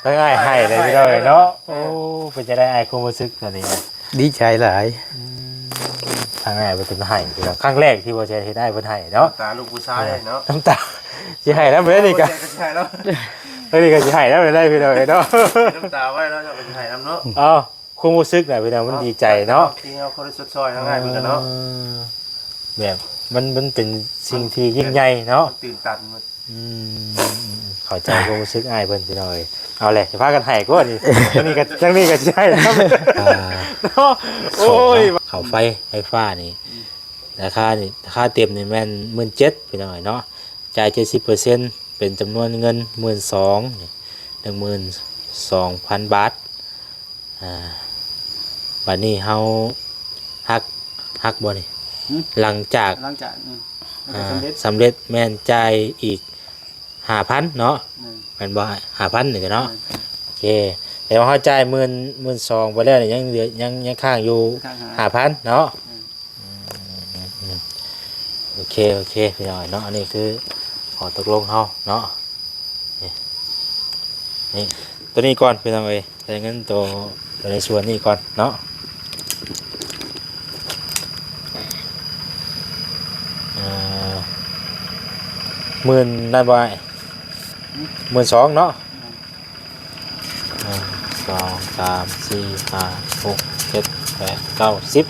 ທາງອ້າຍໄຫ້ເລີຍພີ່ນ້ອງເອີຍເນາະ. ໂອ້ ເປັນຈັ່ງໃດອ້າຍ ຄວາມຮູ້ສຶກຕອນນີ້? ດີໃຈຫຼາຍ. ອືມ ທາງອ້າຍເພິ່ນໄຫ້ພີ່ນ້ອງ ຄັ້ງແລກທີ່ບໍ່ແຊນເຫັນອ້າຍເພິ່ນໄຫ້ເນາະ. ນ້ຳຕາລູກຜູ້ຊາຍເນາະ ນ້ຳຕາ ຊິໄຫ້ນຳເລີຍນີ້ກະ ເອີ ຊິໄຫ້ນຳ ເອີ ນີ້ກະຊິໄຫ້ນຳເລີຍພີ່ນ້ອງເອີຍເນາະ. ນ້ຳຕາໄວ້ແລ້ວເຈົ້າກະຊິໄຫ້ນຳເນາະ. ເອົ້າ ຄວາມຮູ້ສຶກນະພີ່ນ້ອງ ມັນດີໃຈເນາະ ທີ່ເຮົາເຄີຍຊົດຊ່ອຍທາງອ້າຍເພິ່ນກະເນາະ. ແບບມັນ ມັນເປັນສິ່ງທີ່ຍິ່ງໃຫຍ່ເນາະ ມັນຕື່ນຕັນ. ອືມ ເຂົ້າໃຈຄວາມຮູ້ສຶກອ້າຍເພິ່ນພີ່ນ້ອງເອີຍ. ເອົາແຫຼະ ຊິພາກັນໄຫ້ກ່ອນນີ້ ທາງນີ້ກະ ທາງນີ້ກະຊິໄຫ້ນຳ ອ່າ ເນາະ. ໂອ້ຍ ເຂົ້າໄຟ ໄຟຟ້ານີ້ ອືມ ລາຄານີ້ ລາຄາເຕັມນີ້ແມ່ນໝື່ນເຈັດພີ່ນ້ອງເອີຍເນາະ. ຈ່າຍເຈັດສິບເປີເຊັນ ເປັນຈຳນວນເງິນໝື່ນສອງ ນີ້ ໜຶ່ງໝື່ນສອງພັນບາດ. ອ່າ ບາດນີ້ເຮົາຫັກ ຫັກບໍ່ນີ້? ຫຶ? ຫຼັງຈາກ ຫຼັງຈາກ ອືມ ຫຼັງຈາກສຳເລັດ ອ່າ ສຳເລັດແມ່ນຈ່າຍອີກຫ້າພັນເນາະ. ແມ່ນ ແມ່ນບໍ່? ຫ້າພັນນີ້ເນາະ. ແມ່ນ ໂອເຄ ແຕ່ວ່າເຮົາຈ່າຍໝື່ນ ໝື່ນສອງໄປແລ້ວນີ້ ຍັງເຫຼືອ ຍັງ ຍັງຄ້າງຢູ່ ຄ້າງຫ້າ ຫ້າພັນເນາະ. ແມ່ນ ອືມ ໂອເຄ ໂອເຄ ພີ່ນ້ອງເນາະ. ອັນນີ້ຄືຂໍ້ຕົກລົງເຮົາເນາະ. ນີ້ ນີ້ ໂຕນີ້ກ່ອນພີ່ນ້ອງເອີຍ ໃຊ້ເງິນໂຕ ໂຕໃນສ່ວນນີ້ກ່ອນເນາະ. ເອີ ໝື່ນນັ້ນບໍ່ອ້າຍ? ໝື່ນສອງເນາະ. ໜຶ່ງ ສອງ ສາມ ສີ່ ຫ້າ ຫົກ ເຈັດ ແປດ ເກົ້າ ສິບ.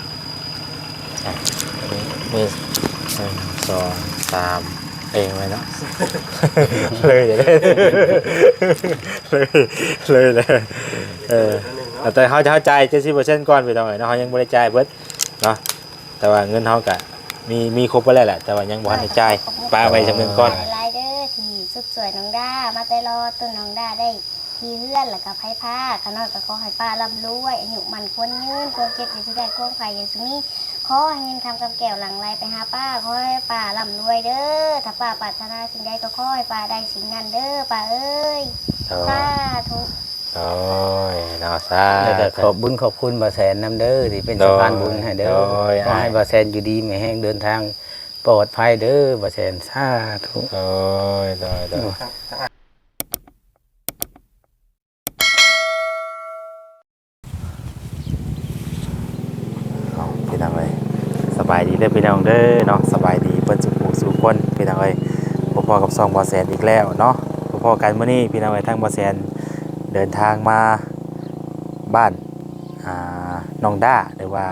ອ່ະ ອັນນີ້ມື ໜຶ່ງ ສອງ ສາມ ເອງໄວ້ເນາະ. ເລີຍ ເລີຍ ເລີຍ ເລີຍ ເອີ ແຕ່ເຮົາຈະ ເຮົາຈ່າຍເຈັດສິບເປີເຊັນກ່ອນພີ່ນ້ອງເອີຍເນາະ ເຮົາຍັງບໍ່ໄດ້ຈ່າຍເບິດເນາະ. ແຕ່ວ່າເງິນເຮົາກະມີ ມີຄົບເບິດແລ້ວແຫຼະ ແຕ່ວ່າຍັງບໍ່ທັນໄດ້ຈ່າຍ ປະໄວ້ຊ່ຳໜຶ່ງກ່ອນ. ຂອບໃຈຫຼາຍໆເດີ ທີ່ຊຸດຊ່ວຍນ້ອງດາມາແຕ່ລອດ ຈົນນ້ອງດາໄດ້ ທີ່ເຮືອນ ແລ້ວກະໄຟຟ້າ. ຂ້ານ້ອຍກະຂໍໃຫ້ປ້າລ່ຳລວຍ ອາຍຸໝັ້ນຂວັນຍືນ ຄວາມເຈັບຢ່າຊິໄດ້ ຄວາມໄຂ້ຢ່າຊິມີ ຂໍໃຫ້ເງິນຄຳກຳແກ້ວຫຼັ່ງໄຫຼໄປຫາປ້າ ຂໍໃຫ້ປ້າລ່ຳລວຍເດີ ຖ້າປ້າປາດຖະໜາສິ່ງໃດກະຂໍໃຫ້ປ້າໄດ້ສິ່ງນັ້ນເດີປ້າເອີຍ. ໂດຍ ສາທຸ. ໂດຍເນາະ ສາທຸ ແລ້ວກະຂອບບຸນຂອບຄຸນບ່າວແສນນຳເດີ ທີ່ເປັນສະພານບຸນໃຫ້ເດີ. ໂດຍ ຂໍໃຫ້ບ່າວແສນຢູ່ດີມີແຮງ ເດີນທາງປອດໄພເດີບ່າວແສນ ສາທຸ. ໂດຍ ໂດຍ ໂດຍ. ເອົາ ພີ່ນ້ອງເອີຍ ສະບາຍດີເດີພີ່ນ້ອງເດີເນາະ ສະບາຍດີເບິດສູ່ຜູ້ສູ່ຄົນພີ່ນ້ອງເອີຍ. ພົບພໍ້ກັບຊ່ອງບ່າວແສນອີກແລ້ວເນາະ ພົບພໍ້ກັນມື້ນີ້ພີ່ນ້ອງເອີຍ ທາງບ່າວແສນເດີນທາງມາບ້ານ ອ່າ ນ້ອງດ້າ ຫຼືວ່າ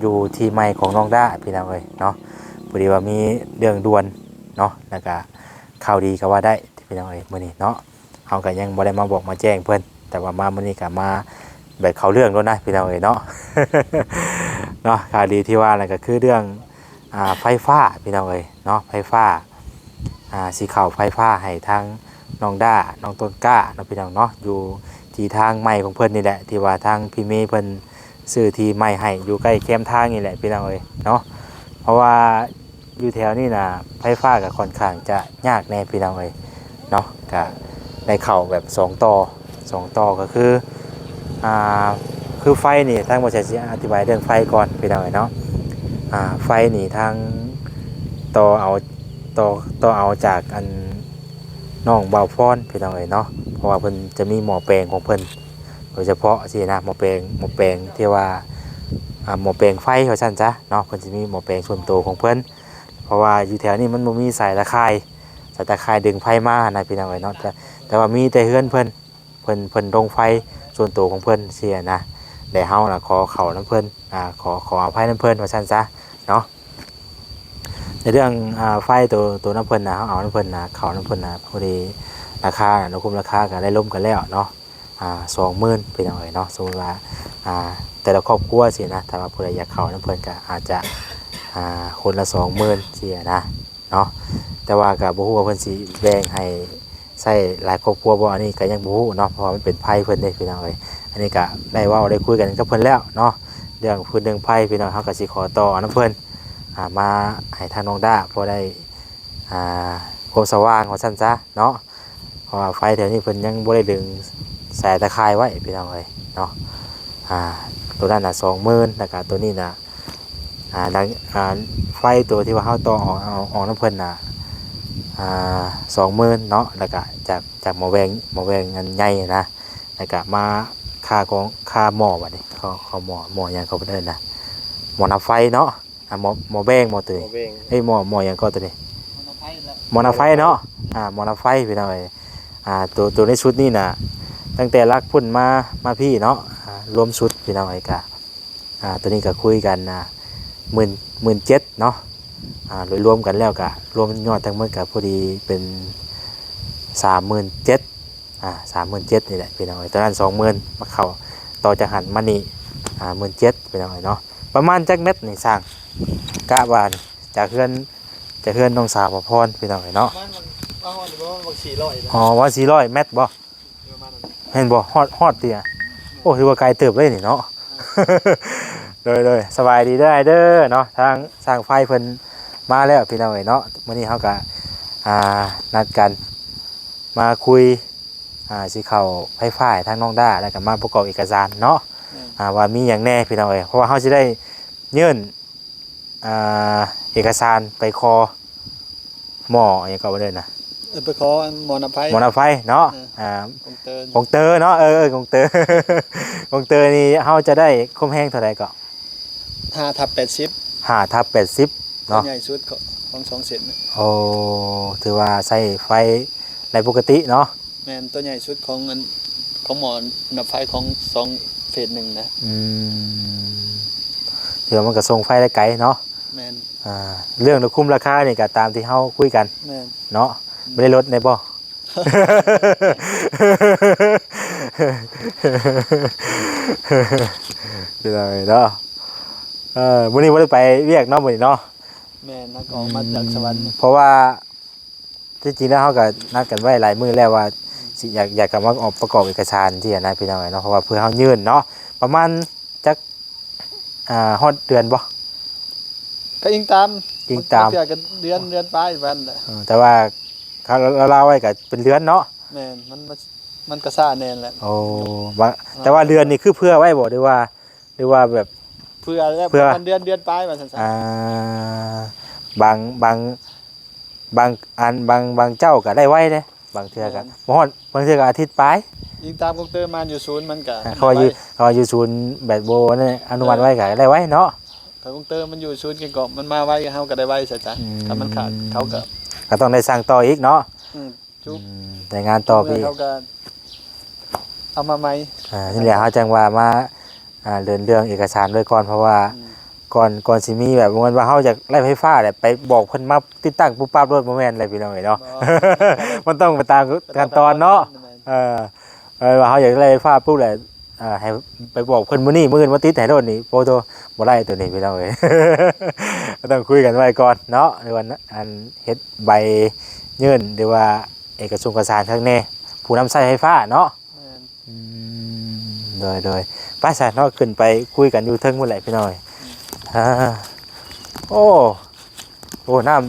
ຢູ່ທີ່ໃໝ່ຂອງນ້ອງດ້າພີ່ນ້ອງເອີຍເນາະ. ພໍດີວ່າມີເລື່ອງດ່ວນເນາະ ແລ້ວກະຂ່າວດີກະວ່າໄດ້ພີ່ນ້ອງເອີຍ ມື້ນີ້ເນາະ. ເຮົາກະຍັງບໍ່ໄດ້ມາບອກມາແຈ້ງເພິ່ນ ແຕ່ວ່າມາມື້ນີ້ກະມາແບບເຂົ້າເລື່ອງໂລດນະພີ່ນ້ອງເອີຍເນາະ ເນາະ. ຂ່າວດີທີ່ວ່ານັ້ນກະຄືເລື່ອງ ອ່າ ໄຟຟ້າພີ່ນ້ອງເອີຍເນາະ ໄຟຟ້າ ອ່າ ຊິເຂົ້າໄຟຟ້າໃຫ້ທາງນ້ອງດ້າ ນ້ອງຕົ້ນກ້າເນາະ ພີ່ນ້ອງເນາະ. ຢູ່ທີ່ທາງໃໝ່ຂອງເພິ່ນນີ້ແຫຼະ ທີ່ວ່າທາງພີ່ເມເພິ່ນຊື້ທີ່ໃໝ່ໃຫ້ ຢູ່ໃກ້ແຄມທາງນີ້ແຫຼະພີ່ນ້ອງເອີຍເນາະ. ເພາະວ່າ ຢູ່ແຖວນີ້ນະ ໄຟຟ້າກະຂ້ອນຂ້າງຈະຍາກແດ່ພີ່ນ້ອງເອີຍເນາະ ກະໄດ້ເຂົ້າແບບສອງຕໍ່ ສອງຕໍ່ກະຄື ອ່າ ຄືໄຟນີ້ ທາງບ່າວແສນຊິອະທິບາຍເລື່ອງໄຟກ່ອນພີ່ນ້ອງເອີຍເນາະ. ອ່າ ໄຟນີ້ທາງຕໍ່ເອົາ ຕໍ່ ຕໍ່ເອົາຈາກອັນ ນ້ອງບ່າວພອນພີ່ນ້ອງເອີຍເນາະ ເພາະວ່າເພິ່ນຈະມີໝໍ້ແປງຂອງເພິ່ນໂດຍສະເພາະຊີ້ນະ ໝໍ້ແປງ ໝໍ້ແປງທີ່ວ່າ ອ່າ ໝໍ້ແປງໄຟວ່າຊັ້ນຊະເນາະ ເພິ່ນຊິມີໝໍ້ແປງສ່ວນໂຕຂອງເພິ່ນ. ເພາະວ່າຢູ່ແຖວນີ້ມັນບໍ່ມີສາຍຕະຂ່າຍ ສາຍຕະຂ່າຍດຶງໄຟມາຫັ້ນນະພີ່ນ້ອງເອີຍເນາະ ແຕ່ ແຕ່ວ່າມີແຕ່ເຮືອນເພິ່ນ ເພິ່ນ ເພິ່ນລົງໄຟສ່ວນໂຕຂອງເພິ່ນຊີ້ນະ ແລະເຮົານະຂໍເຂົ້ານຳເພິ່ນ ອ່າ ຂໍ ຂໍອະໄພນຳເພິ່ນວ່າຊັ້ນຊະເນາະ. ໃນເລື່ອງ ອ່າ ໄຟໂຕ ໂຕນຳເພິ່ນນະ ເຮົາເອົານຳເພິ່ນນະ ເຂົ້ານຳເພິ່ນນະ ພໍດີລາຄານະ ຕົກລົງລາຄາກະໄດ້ລົມກັນແລ້ວເນາະ ອ່າ ສອງໝື່ນພີ່ນ້ອງເອີຍເນາະ. ສົມມຸດວ່າ ອ່າ ແຕ່ລະຄອບຄົວຊີ້ນະ ຖ້າວ່າຜູ້ໃດຢາກເຂົ້ານຳເພິ່ນກະອາດຈະ ອ່າ ຄົນລະສອງໝື່ນຊີ້ນະເນາະ. ແຕ່ວ່າກະບໍ່ຮູ້ວ່າເພິ່ນຊິແບ່ງໃຫ້ໃຊ້ຫຼາຍຄອບຄົວບໍ່ ອັນນີ້ກະຍັງບໍ່ຮູ້ເນາະ ເພາະວ່າມັນເປັນໄພເພິ່ນເດ້ພີ່ນ້ອງເອີຍ. ອັນນີ້ກະໄດ້ເວົ້າໄດ້ຄຸຍກັນກັບເພິ່ນແລ້ວເນາະ ເລື່ອງຟືນເລື່ອງໄຟພີ່ນ້ອງ ເຮົາກະຊິຂໍຕໍ່ນຳເພິ່ນ ອ່າ ມາໃຫ້ທາງນ້ອງດ້າພໍໄດ້ ອ່າ ຄວາມສະຫວ່າງວ່າຊັ້ນຊະເນາະ. ເພາະວ່າໄຟແຖວນີ້ເພິ່ນຍັງບໍ່ໄດ້ດຶງສາຍຕະຂ່າຍໄວ້ພີ່ນ້ອງເອີຍເນາະ. ອ່າ ໂຕນັ້ນນະສອງໝື່ນ ແລ້ວກະໂຕນີ້ນະ ອ່າ ດັງ ອ່າ ໄຟໂຕທີ່ວ່າເຮົາຕໍ່ອອກ ເອົາອອກນຳເພິ່ນນະ ອ່າ ສອງໝື່ນເນາະ ແລ້ວກະຈາກ ຈາກໝໍ້ແວງ ໝໍ້ແວງອັນໃຫຍ່ນະ ແລ້ວກະມາຄ່າຂອງ ຄ່າໝໍ້ບັດນີ້ ເຂົາ ເຂົາໝໍ້ ໝໍ້ຫຍັງເຂົາເອີ້ນນະ ໝໍ້ນຳໄຟເນາະ ອ່າ ໝໍ້ ໝໍ້ແບງ ໝໍ້ໂຕນີ້ ໝໍ້ແບງ ເອີຍ ໝໍ້ ໝໍ້ຫຍັງເກາະໂຕນີ້ ໝໍ້ນຳໄຟແຫຼະ ໝໍ້ນຳໄຟເນາະ ອ່າ ໝໍ້ນຳໄຟພີ່ນ້ອງເອີຍ ອ່າ ໂຕ ໂຕໃນຊຸດນີ້ນະ ຕັ້ງແຕ່ຫຼັກພຸ້ນມາ ມາພີ້ເນາະ ອ່າ ລວມຊຸດພີ່ນ້ອງເອີຍ ກະ ອ່າ ໂຕນີ້ກໍຄຸຍກັນ ອ່າ ໝື່ນ ໝື່ນເຈັດເນາະ ອ່າ ໂດຍລວມກັນແລ້ວກະລວມຍອດທັງໝົດກະພໍດີເປັນສາມໝື່ນເຈັດ ອ່າ ສາມໝື່ນເຈັດນີ້ແຫຼະພີ່ນ້ອງເອີຍ ຕອນນັ້ນສອງໝື່ນ ມາເຂົ້າຕໍ່ຈາກຫັ້ນມານີ້ ອ່າ ໝື່ນເຈັດພີ່ນ້ອງເອີຍເນາະ ປະມານຈັກແມັດນີ້ຊ່າງ ກະວ່າຈາກເຮືອນ ຈາກເຮືອນນ້ອງສາວພອນພີ່ນ້ອງເອີຍເນາະ ປະມານ ປະມານ ປະມານສີ່ຮ້ອຍນະ ອໍ ປະມານສີ່ຮ້ອຍແມັດບໍ່? ປະມານນັ້ນ ແມ່ນບໍ່? ຮອດ ຮອດຕິອະ? ໂອ້ ຖືວ່າໄກເຕີບເລີຍນີ້ເນາະ ໂດຍ ໂດຍ ສະບາຍດີເດີອ້າຍເດີເນາະ ທາງຊ່າງໄຟເພິ່ນມາແລ້ວພີ່ນ້ອງເອີຍເນາະ ມື້ນີ້ເຮົາກະ ອ່າ ນັດກັນມາຄຸຍ ອ່າ ຊິເຂົ້າໄຟຟ້າໃຫ້ທາງນ້ອງດ້າ ແລ້ວກະມາປະກອບເອກະສານເນາະ ແມ່ນ ອ່າ ວ່າມີຫຍັງແດ່ພີ່ນ້ອງເອີຍ ເພາະວ່າເຮົາຊິໄດ້ຍື່ນ ອ່າ ເອກະສານໄປຂໍໝໍ້ ຫຍັງເກາະ ເອີ້ນນະ ເອີ ໄປຂໍໝໍ້ນຳໄຟ ໝໍ້ນຳໄຟເນາະ ເອີ ອ່າ ກົງເຕີ ກົງເຕີເນາະ ເອີ ເອີ ກົງເຕີ ກົງເຕີນີ້ເຮົາຈະໄດ້ຄວາມແຮງເທົ່າໃດເກາະ? ຫ້າທັບແປດສິບ ຫ້າທັບແປດສິບເນາະ ໃຫຍ່ສຸດຂອງສອງເສັ້ນ ໂອ້ ຖືວ່າໃຊ້ໄຟໄດ້ປົກກະຕິເນາະ ແມ່ນ ໂຕໃຫຍ່ສຸດຂອງອັນ ຂອງໝໍ້ນຳໄຟຂອງສອງເຟສໜຶ່ງນະ ອືມ ຖືວ່າມັນກໍສົ່ງໄຟໄດ້ໄກເນາະ ແມ່ນ ອ່າ ເລື່ອງລະຄຸມລາຄານີ້ກໍຕາມທີ່ເຮົາຄຸຍກັນ ແມ່ນ ເນາະ ອືມ ບໍ່ໄດ້ລົດແດ່ບໍ່? ເປັນຫຍັງເນາະ ເອີ ມື້ນີ້ບໍ່ໄດ້ໄປວຽກເນາະ ມື້ນີ້ເນາະ ແມ່ນ ເຮົາກໍອອກມາຈາກສະຫວັນ ອືມ ເພາະວ່າ ທີ່ຈິງແລ້ວເຮົາກໍນັດກັນໄວ້ຫຼາຍມື້ແລ້ວວ່າ ອືມ ຊິຢາກ ຢາກກັບມາອອກປະກອບເອກະສານຊີ້ນະພີ່ນ້ອງເອີຍເນາະ ເພາະວ່າເພື່ອເຮົາຍື່ນເນາະ ປະມານຈັກ ອ່າ ຮອດເດືອນບໍ່? ກໍອີງຕາມ ອີງຕາມ ບາງເທື່ອກໍເດືອນ ເດືອນປາຍປານນັ້ນແຫຼະ ເອີ ແຕ່ວ່າລາວໆໄວ້ກໍເປັນເດືອນເນາະ ແມ່ນ ມັນ ມັນ ມັນກໍຊ້າແດ່ແຫຼະ ໂອ້ ວ່າ ແຕ່ວ່າເດືອນນີ້ຄືເຜື່ອໄວ້ບໍ່ ຫຼືວ່າ ຫຼືວ່າແບບ ເຜື່ອແລ້ວ ເຜື່ອ ປະມານເດືອນ ເດືອນປາຍວ່າຊັ້ນຊະ ອ່າ ບາງ ບາງ ບາງອັນ ບາງ ບາງເຈົ້າກໍໄດ້ໄວເດ້ ບາງເທື່ອກໍ ແມ່ນ ບໍ່ຮອດ ບາງເທື່ອກໍອາທິດປາຍ ອີງຕາມກົງເຕີມາຢູ່ສູນມັນກໍ ອ່າ ເຂົາວ່າຢູ່ ໄວ ເຂົາວ່າຢູ່ສູນແບບບໍ່ນັ້ນ ອະນຸມັດໄວກໍໄດ້ໄວເນາະ ເອີ ຄັນກົງເຕີມັນຢູ່ສູນກິນກໍມັນມາໄວ ເຮົາກໍໄດ້ໄວຊະຈ້ະ ອືມ ຄັນມັນຂາດເຂົາກໍ ກໍຕ້ອງໄດ້ສັ່ງຕໍ່ອີກເນາະ ອືມ ຈຸ ອືມ ແຕ່ງານຕໍ່ໄປອີກ ເຂົາກໍເອົາມາໃໝ່ ອ່າ ນີ້ແຫຼະ ເຮົາຈັ່ງວ່າມາ ອ່າ ເດີນເລື່ອງເອກະສານໄວ້ກ່ອນ ເພາະວ່າ ອືມ ກ່ອນ ກ່ອນຊິມີແບບ ບໍ່ແມ່ນວ່າເຮົາຢາກໄດ້ໄຟຟ້າແລ້ວໄປບອກເພິ່ນມາຕິດຕັ້ງປຸບປັບໂລດ ບໍ່ແມ່ນແຫຼະພີ່ນ້ອງເອີຍເນາະ ບໍ່ ມັນຕ້ອງໄປຕາມຂັ້ນຕອນເນາະ ແມ່ນ ເອີ ເອີ ວ່າເຮົາຢາກໄດ້ໄຟຟ້າປຸບແລ້ວ ອ່າ ໃຫ້ໄປບອກເພິ່ນມື້ນີ້ ມື້ອື່ນມາຕິດໃຫ້ໂລດນີ້ ໂອ້ໂຕ ບໍ່ໄດ້ໂຕນີ້ພີ່ນ້ອງເອີຍ ກໍຕ້ອງຄຸຍກັນໄວ້ກ່ອນເນາະ ຫຼືວ່າອັນເຮັດໃບຍື່ນ ຫຼືວ່າເອກະສົງເອກະສານຄັກແນ່ ຜູ້ນຳໃຊ້ໄຟຟ້າເນາະ ແມ່ນ ອືມ ໂດຍ ໂດຍ ໄປຊະເນາະ ຂຶ້ນໄປຄຸຍກັນຢູ່ເທິງພຸ້ນແຫຼະພີ່ນ້ອງ ອືມ ອ່າ ໂອ້ ໂອ້ ນ້ຳ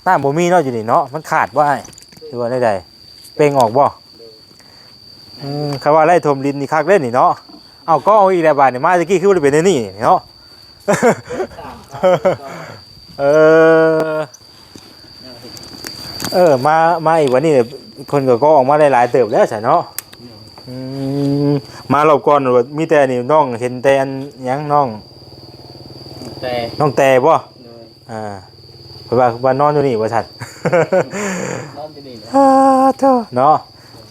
ນ້ຳບໍ່ມີເນາະ ຢູ່ນີ້ເນາະ ມັນຂາດບໍ່ອ້າຍ ຫຼືວ່າແນວໃດ ເປັ່ງອອກບໍ່? ໂດຍ ອືມ ຄັນວ່າໄລ່ຖົມດິນນີ້ຄັກເດ້ນີ້ເນາະ ເອົາ ກໍເອົາອີກແລ້ວບາດນີ້ ມາແຕ່ກີ້ຄືບໍ່ໄດ້ເປັນແນວນີ້ເນາະ ເອີ ເອີ ມາ ມາອີກວັນນີ້ ເພິ່ນກໍກໍອອກມາໄດ້ຫຼາຍເຕີບແລ້ວຊະເນາະ ອືມ ມາລອບກ່ອນມີແຕ່ນີ້ ນ້ອງເຫັນແຕ່ອັນຫຍັງ ນ້ອງ ແຕ່ ນ້ອງແຕ່ບໍ່? ໂດຍ ອ່າ ເພິ່ນວ່າ ວ່ານອນຢູ່ນີ້ວ່າຊັ້ນ ນອນຢູ່ນີ້ແຫຼະ ອ່າ ໂທ້ເນາະ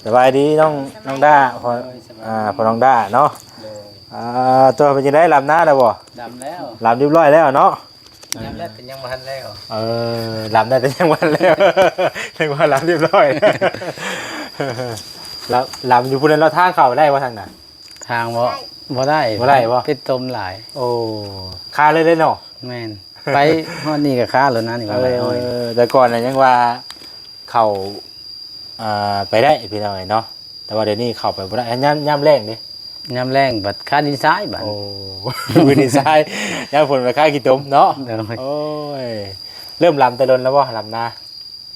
ສະບາຍດີນ້ອງ ນ້ອງດ້າ ພໍ່ ໂດຍ ສະບາຍດີ ອ່າ ພໍ່ນ້ອງດ້າເນາະ ໂດຍ ອ່າ ໂທ້ ເປັນຈັ່ງໃດ ລຳນາແລ້ວບໍ່? ລຳແລ້ວ ລຳຮຽບຮ້ອຍແລ້ວເນາະ ລຳແລ້ວແຕ່ຍັງບໍ່ທັນແລ້ວ ເອີ ລຳໄດ້ແຕ່ຍັງບໍ່ທັນແລ້ວ ນຶກວ່າລຳຮຽບຮ້ອຍ ລຳ ລຳຢູ່ພຸ້ນແລ້ວ ທາງເຂົ້າໄດ້ບໍ່ທາງນັ້ນ? ທາງບໍ່ ບໍ່ໄດ້ ບໍ່ໄດ້ບໍ່? ພິດຕົມຫຼາຍ ໂອ້ ຄາເລີຍເດ້ເນາະ ແມ່ນ ໄປຮອດນີ້ກໍຄາແລ້ວນະ ນີ້ວ່າໄລ່ອ້ອຍ ເອີ ແຕ່ກ່ອນນະຍັງວ່າເຂົ້າ ອ່າ ໄປໄດ້ພີ່ນ້ອງເອີຍເນາະ ແຕ່ວ່າດຽວນີ້ເຂົ້າໄປບໍ່ໄດ້ ຍາມ ຍາມແລ້ງເດ້ ຍາມແລ້ງບັດຄາດິນຊາຍບັດ ໂອ້ ພື້ນດິນຊາຍ ຍາມຝົນບັດຄາຂີ້ຕົມເນາະ ໂດຍ ໂອ້ຍ ເລີ່ມລຳແຕ່ດົນແລ້ວບໍ່ ລຳນາ?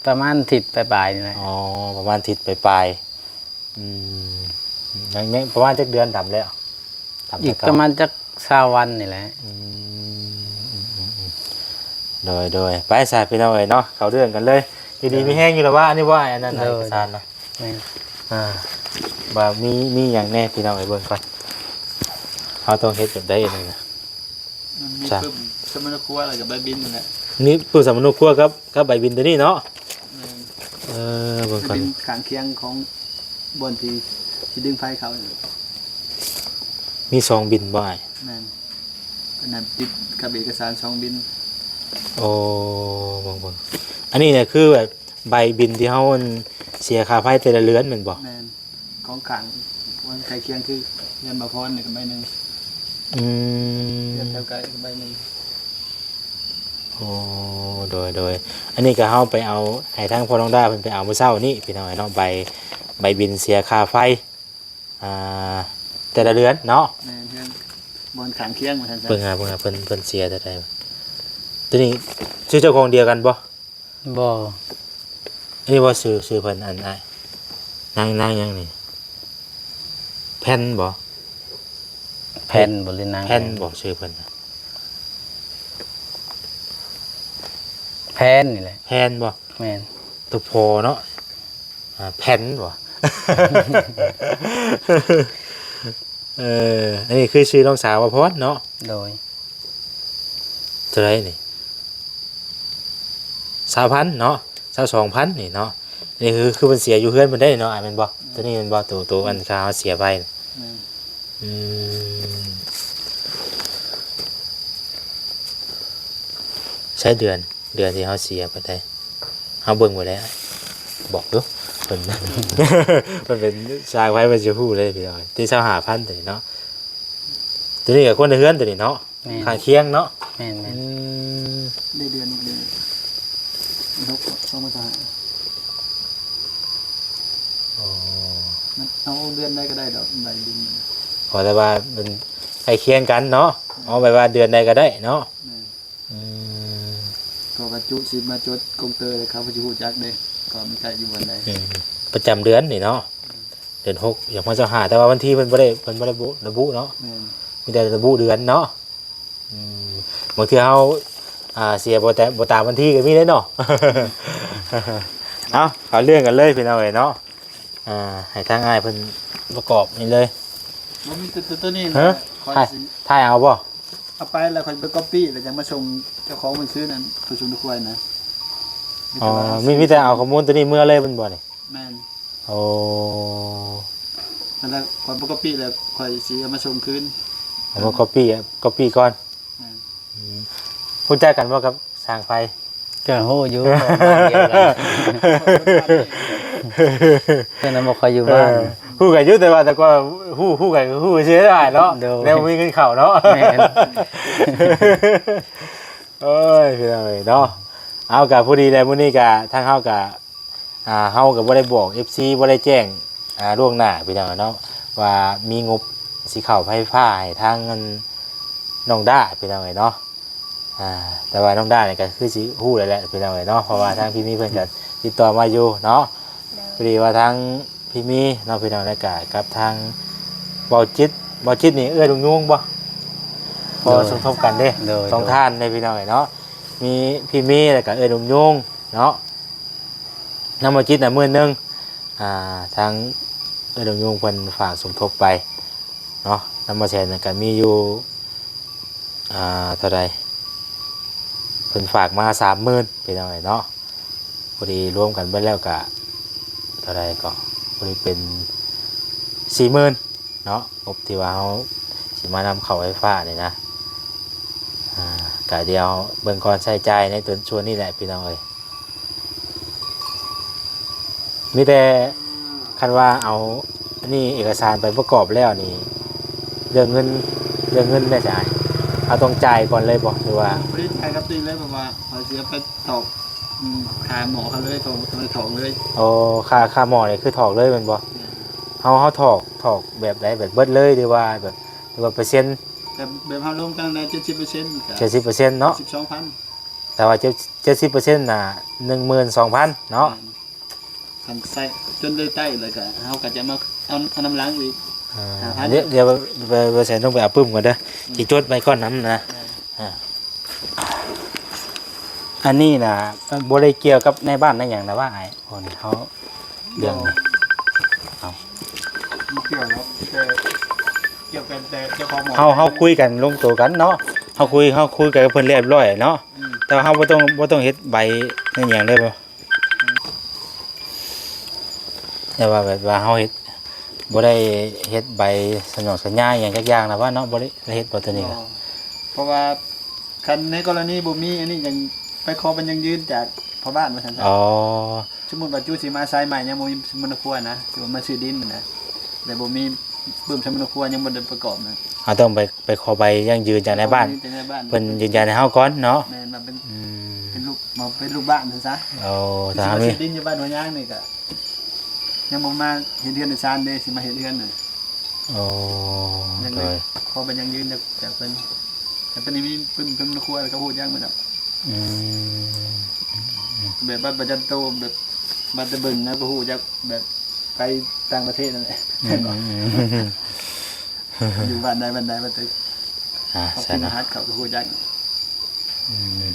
ປະມານທິດປາຍໆນີ້ແຫຼະ ອໍ ປະມານທິດປາຍໆ ອືມ ຍັງ ຍັງປະມານຈັກເດືອນດຳແລ້ວ? ດຳ ອີກປະມານຈັກຊາວວັນນີ້ແຫຼະ ອືມ ໂດຍ ໂດຍ ໄປຊະພີ່ນ້ອງເອີຍເນາະ ເຂົ້າເລື່ອງກັນເລີຍ ຢູ່ດີມີແຮງຢູ່ລະວ່າ ອັນນີ້ບໍ່ ອັນນັ້ນ ເອກະສານນະ ແມ່ນ ອ່າ ວ່າມີ ມີຫຍັງແດ່ ພີ່ນ້ອງເອີຍ ເບິ່ງກ່ອນ ເຮົາຕ້ອງເຮັດແບບໃດອັນນີ້ນະ. ມັນມີ ຈ້ະ ປຶ້ມສຳມະໂນຄົວ ແລ້ວກໍໃບບິນນັ້ນແຫຼະ. ມີປຶ້ມສຳມະໂນຄົວກັບ ກັບໃບບິນຕົວນີ້ເນາະ. ແມ່ນ. ເອີ ເບິ່ງກ່ອນ ໃບບິນຂ້າງຄຽງຂອງບ່ອນທີ່ ທີ່ດຶງໄຟເຂົ້າ. ມີສອງບິນບໍ່ອ້າຍ? ແມ່ນ. ອັນນັ້ນຕິດກັບເອກະສານສອງບິນ. ໂອ້ ເບິ່ງໆ ອັນນີ້ນະຄືແບບໃບບິນທີ່ເຮົາ ອັນ ເສຍຄ່າໄຟແຕ່ລະເດືອນແມ່ນບໍ່? ແມ່ນ. ຂອງຂ້າງ ບ່ອນໃກ້ຄຽງຄືເຮືອນບ່າວພອນນີ້ກໍໃບໜຶ່ງ. ອືມ ເຮືອນແຖວໃກ້ກໍໃບໜຶ່ງ. ໂອ້ ໂດຍໆ ອັນນີ້ກໍເຮົາໄປເອົາ ໃຫ້ທາງພໍ່ນ້ອງດາເພິ່ນໄປເອົາມື້ເຊົ້ານີ້ ພີ່ນ້ອງເນາະ ໃບ ໃບບິນເສຍຄ່າໄຟ ອ່າ ແຕ່ລະເດືອນເນາະ. ແມ່ນ. ເຮືອນບ່ອນຂ້າງຄຽງວ່າຊັ້ນຊະ. ເບິ່ງຫາ ເບິ່ງຫາເພິ່ນ ເພິ່ນເສຍເທົ່າໃດ. ຕົວນີ້ຊື່ເຈົ້າຂອງດຽວກັນບໍ່? ບໍ່. ອັນນີ້ບໍ່ ຊື່ ຊື່ເພິ່ນ ອັນ ອ້າຍ ນາງ ນາງຫຍັງນີ້? ແຜ່ນບໍ່? ແຜ່ນບໍ່ ຫຼືນາງ ແຜ່ນບໍ່ ຊື່ເພິ່ນນະ? ແຜ່ນນີ້ແຫຼະ. ແຜ່ນບໍ່? ແມ່ນ. ຕົວພໍເນາະ. ອ່າ ແຜ່ນບໍ່? ເອີ ອັນນີ້ຄືຊື່ນ້ອງສາວບ່າວພອນເນາະ. ໂດຍ. ເທົ່າໃດນີ້? ຊາວພັນເນາະ ຊາວສອງພັນນີ້ເນາະ. ນີ້ຄື ຄືເພິ່ນເສຍຢູ່ເຮືອນເພິ່ນໄດ້ເນາະ ແມ່ນບໍ່? ຕົວນີ້ແມ່ນບໍ່? ຕົວ ຕົວອັນຄ່າເຮົາເສຍໄປ. ແມ່ນ. ອືມ ໃຊ້ເດືອນ ເດືອນທີ່ເຮົາເສຍໄປໄດ້ ເຮົາເບິ່ງບໍ່ໄດ້ ບອກຢູ່ ເພິ່ນ ເພິ່ນເປັນຊ່າງໄຟ ເພິ່ນຊິຮູ້ເລີຍ ພີ່ນ້ອງ. ທີ່ຊາວຫ້າພັນຕົວນີ້ເນາະ ຕົວນີ້ກໍຄົນໃນເຮືອນຕົວນີ້ເນາະ. ແມ່ນ. ຂ້າງຄຽງເນາະ. ແມ່ນໆ. ອືມ ໄດ້ເດືອນອີກເດືອນ ຫົກ ສອງພັນຊາວຫ້າ. ອໍ ມັນເອົາເດືອນໃດກໍໄດ້ດອກ ໃບບິນ. ຂໍແຕ່ວ່າມັນໃກ້ຄຽງກັນເນາະ. ເອົາແບບວ່າເດືອນໃດກໍໄດ້ເນາະ. ແມ່ນ. ອືມ ກໍກະຈຸຊິມາຈົດກົງເຕີ ແລ້ວເຂົາກໍຊິຮູ້ຈັກເດ້ ກໍມັນໃກ້ຢູ່ບ່ອນໃດ. ອືມ ປະຈຳເດືອນນີ້ເນາະ. ເດືອນຫົກ ສອງພັນຊາວຫ້າ ແຕ່ວ່າວັນທີເພິ່ນບໍ່ໄດ້ ເພິ່ນບໍ່ໄດ້ລະບຸເນາະ. ແມ່ນ. ມີແຕ່ລະບຸເດືອນເນາະ. ອືມ ບາງເທື່ອເຮົາ ອ່າ ເສຍບໍ່ແຕ່ ບໍ່ຕາມວັນທີກໍມີເດ້ເນາະ. ເອົາ ເຂົ້າເລື່ອງກັນເລີຍ ພີ່ນ້ອງເອີຍເນາະ. ອ່າ ໃຫ້ທາງອ້າຍເພິ່ນປະກອບນີ້ເລີຍ. ບໍ່ມີແຕ່ຕົວນີ້ນະ. ຮະ? ຂ້ອຍ ຖ່າຍ ຊິ ຖ່າຍເອົາບໍ່? ເອົາໄປແລ້ວຂ້ອຍໄປກັອບປີ້ ແລ້ວຈັ່ງມາສົ່ງເຈົ້າຂອງເພິ່ນຄືນັ້ນ ໄປສົ່ງນະຄວາຍນະ. ອໍ ມີແຕ່ວ່າ ມີ ມີແຕ່ເອົາຂໍ້ມູນຕົວນີ້ເມືອເລີຍແມ່ນບໍ່ນີ້? ແມ່ນ. ໂອ້ ນັ້ນແຫຼະ ຂ້ອຍບໍ່ກັອບປີ້ແລ້ວ ຂ້ອຍຊິເອົາມາສົ່ງຄືນ. ເອົາມາກັອບປີ້ ກັອບປີ້ກ່ອນ. ແມ່ນ. ອືມ ຮູ້ຈັກກັນບໍ່ກັບຊ່າງໄຟ? ກໍຮູ້ຢູ່ ເພິ່ນນະບໍ່ຄ່ອຍຢູ່ບ້ານ. ເອີ ຮູ້ກັນຢູ່ ແຕ່ວ່າ ແຕ່ກໍຮູ້ ຮູ້ກັນ ຮູ້ຊື່ເນາະ. ໂດຍ. ແນວບໍ່ມີເງິນເຂົ້າເນາະ. ແມ່ນ. ໂອ້ຍ ພີ່ນ້ອງເອີຍເນາະ. ເອົາ ກໍພໍດີແຫຼະ ມື້ນີ້ກໍທາງເຮົາກໍ ອ່າ ເຮົາກໍບໍ່ໄດ້ບອກເອັຟຊີ ບໍ່ໄດ້ແຈ້ງ ອ່າ ລ່ວງໜ້າ ພີ່ນ້ອງເນາະ ວ່າມີງົບຊິເຂົ້າໄຟຟ້າໃຫ້ທາງ ອັນ ນ້ອງດ້າ ພີ່ນ້ອງເອີຍເນາະ. ອ່າ ແຕ່ວ່ານ້ອງດ້ານີ້ກໍຄືຊິຮູ້ແລ້ວແຫຼະ ພີ່ນ້ອງເອີຍເນາະ ເພາະວ່າທາງພີ່ມີເພິ່ນກໍຕິດຕໍ່ມາຢູ່ເນາະ. ໂດຍ. ພໍດີວ່າທາງພີ່ມີເນາະ ພີ່ນ້ອງ ແລ້ວກໍກັບທາງເບົາຈິດ ເບົາຈິດນີ້ເອື້ອຍລຸງຍຸງບໍ່? ພໍ ໂດຍ ສົມທົບກັນເດ້. ໂດຍ. ສອງທ່ານເດ້ ພີ່ນ້ອງເອີຍເນາະ ມີພີ່ມີ ແລ້ວກໍເອື້ອຍລຸງຍຸງເນາະ. ນຳມາຈິດນະ ໝື່ນໜຶ່ງ ອ່າ ທາງເອື້ອຍລຸງຍຸງເພິ່ນຝາກສົມທົບໄປເນາະ. ນຳມາແສນນະ ກໍມີຢູ່ ອ່າ ເທົ່າໃດ ເພິ່ນຝາກມາສາມໝື່ນ ພີ່ນ້ອງເອີຍເນາະ. ພໍດີລວມກັນເບິດແລ້ວກະເທົ່າໃດກໍ ພໍດີເປັນສີ່ໝື່ນເນາະ ງົບທີ່ວ່າເຮົາຊິມານຳເຂົ້າໄຟຟ້ານີ້ນະ. ອ່າ ກະດຽວເບິ່ງກ່ອນ ໃຊ້ຈ່າຍໃນຕົວ ສ່ວນນີ້ແຫຼະ ພີ່ນ້ອງເອີຍ. ມີແຕ່ຄັນວ່າເອົາອັນນີ້ເອກະສານໄປປະກອບແລ້ວນີ້ ເລື່ອງເງິນ ເລື່ອງເງິນແດ່ຊະ ເຮົາຕ້ອງຈ່າຍກ່ອນເລີຍບໍ່ ຫຼືວ່າ? ບໍ່ໄດ້ຈ່າຍກັບຕົວເອງເລີຍ ເພາະວ່າຂ້ອຍຊິເອົາໄປຖອກ ອືມ ຄ່າໝໍ້ເຂົາເລີຍ ເຂົາ ເຂົາຖອກເລີຍ. ອໍ ຄ່າ ຄ່າໝໍ້ນີ້ຄືຖອກເລີຍແມ່ນບໍ່? ແມ່ນ. ເຮົາ ເຮົາຖອກ ຖອກແບບໃດ ແບບເບິດເລີຍ ຫຼືວ່າແບບ ຫຼືວ່າເປີເຊັນ? ແບບ ແບບເຮົາລົງຕັ້ງແຕ່ເຈັດສິບເປີເຊັນ ກໍ ເຈັດສິບເປີເຊັນເນາະ ສິບສອງພັນ. ແຕ່ວ່າເຈັດ ເຈັດສິບເປີເຊັນນະ ໜຶ່ງໝື່ນສອງພັນເນາະ. ແມ່ນ. ຄັນໃຊ້ຈົນໄດ້ໃຊ້ແລ້ວກໍ ເຮົາກໍຈະມາເອົາ ເອົານຳຫຼັງອີກ ອ່າ ຫ້າພັນ. ດຽວ ດຽວ ເປີເຊັນຕ້ອງໄປເອົາປຶ້ມກ່ອນເດີ ອືມ ຊິຈົດໄວ້ກ່ອນນຳນະ. ແມ່ນ. ອ່າ ອັນນີ້ນະ ບໍ່ໄດ້ກ່ຽວກັບນາຍບ້ານນາຍຫຍັງນະວ່າອ້າຍ ພວກນີ້ເຮົາ ເລື່ອງນີ້ ເອົາ ກ່ຽວເນາະ ແຕ່ ກ່ຽວກັນແຕ່ເຈົ້າຂອງໝໍ ເຮົາ ເຮົາຄຸຍກັນລົງໂຕກັນເນາະ ເຮົາຄຸຍ ເຮົາຄຸຍກັນກັບເພິ່ນຮຽບຮ້ອຍເນາະ ອືມ ແຕ່ວ່າເຮົາບໍ່ຕ້ອງ ບໍ່ຕ້ອງເຮັດໃບໃນຫຍັງເລີຍບໍ່? ແຕ່ວ່າແບບວ່າເຮົາເຮັດ ບໍ່ໄດ້ເຮັດໃບສຳເນາສັນຍາອີ່ຫຍັງຈັກຢ່າງນະວ່າເນາະ ບໍ່ໄດ້ເຮັດບໍ່ໂຕນີ້ກໍ ບໍ່ ເພາະວ່າຄັນໃນກໍລະນີບໍ່ມີອັນນີ້ ຍັງໄປຂໍໃບຢັ້ງຢືນຈາກພໍ່ບ້ານວ່າຊັ້ນຊະ ອໍ ສົມມຸດວ່າຈູຊິມາອາໄສໃໝ່ ຍັງບໍ່ມີສຳມະໂນຄົວນະ ຫຼືວ່າມາຊື້ດິນນະ ແຕ່ບໍ່ມີປຶ້ມສຳມະໂນຄົວ ຍັງບໍ່ໄດ້ປະກອບນະ ເຮົາຕ້ອງໄປ ໄປຂໍໃບຢັ້ງຢືນຈາກນາຍບ້ານ ຂໍໃບຢັ້ງຢືນຈາກນາຍບ້ານ ເພິ່ນຢືນຢັນໃຫ້ເຮົາກ່ອນເນາະ ແມ່ນວ່າເປັນ ອືມ ເປັນລູກ ເປັນລູກບ້ານຊັ້ນຊະ ໂອ້ ຖ້າມີ ຊິມາຊື້ດິນຢູ່ບ້ານຫົວຍາງນີ້ກະ ຍັງບໍ່ມາເຮັດເຮືອນເຮັດຊານເດ້ ຊິມາເຮັດເຮືອນນະ ໂອ້ ຍັງ ໂດຍ ຂໍໃບຢັ້ງຢືນຈາກ ຈາກເພິ່ນ ແຕ່ເພິ່ນນີ້ມີປຶ້ມ ປຶ້ມສຳມະໂນຄົວ ແລ້ວກໍຮູ້ຈັກໝົດດອກ ອືມ ແບບບັດປະຈຳໂຕ ແບບບັດຕະບຶງ ແລ້ວກໍຮູ້ຈັກ ແບບໄປຕ່າງປະເທດນັ້ນແຫຼະ ອືມ ຢູ່ບ້ານໃດບ້ານໃດ ບັດໄປ ອ່າ ເຂົາ ໃຊ່ ກິນ ເນາະ ຮະຫັດ ເຂົາກໍຮູ້ຈັກ ອືມ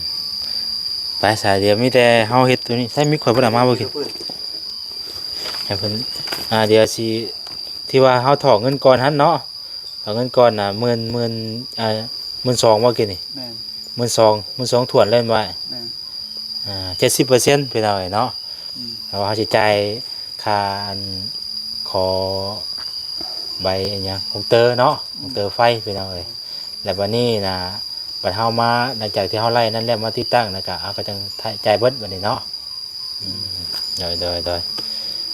ໄປຊະ ດຽວມີແຕ່ເຮົາເຮັດໂຕນີ້ ໃຊ້ມີດຂ້ອຍບໍ່ໄດ້ເອົາມາບໍ່ກິນ ໃຫ້ເພິ່ນ ອ່າ ດຽວຊິ ທີ່ວ່າເຮົາຖອກເງິນກ່ອນຫັ້ນເນາະ ຖອກເງິນກ່ອນນະ ໝື່ນ ໝື່ນ ອ່າ ໝື່ນສອງບໍ່ກິນນີ້ ແມ່ນ ໝື່ນສອງ ໝື່ນສອງຖ້ວນເລີຍແມ່ນບໍ່? ແມ່ນ ອ່າ ເຈັດສິບເປີເຊັນ ພີ່ນ້ອງເອີຍເນາະ ອືມ ແລ້ວເຮົາຊິຈ່າຍຄ່າອັນ ຂໍໃບອັນຫຍັງ ກົງເຕີເນາະ ອືມ ກົງເຕີໄຟ ພີ່ນ້ອງເອີຍ ແລ້ວບັດນີ້ນະ ບັດເຮົາມາ ຫຼັງຈາກທີ່ເຮົາໄລ່ນັ້ນແລ້ວ ມາຕິດຕັ້ງ ແລ້ວກະເຮົາກໍຈັ່ງຈ່າຍເບິດບັດນີ້ເນາະ ອືມ ໂດຍ ໂດຍ ໂດຍ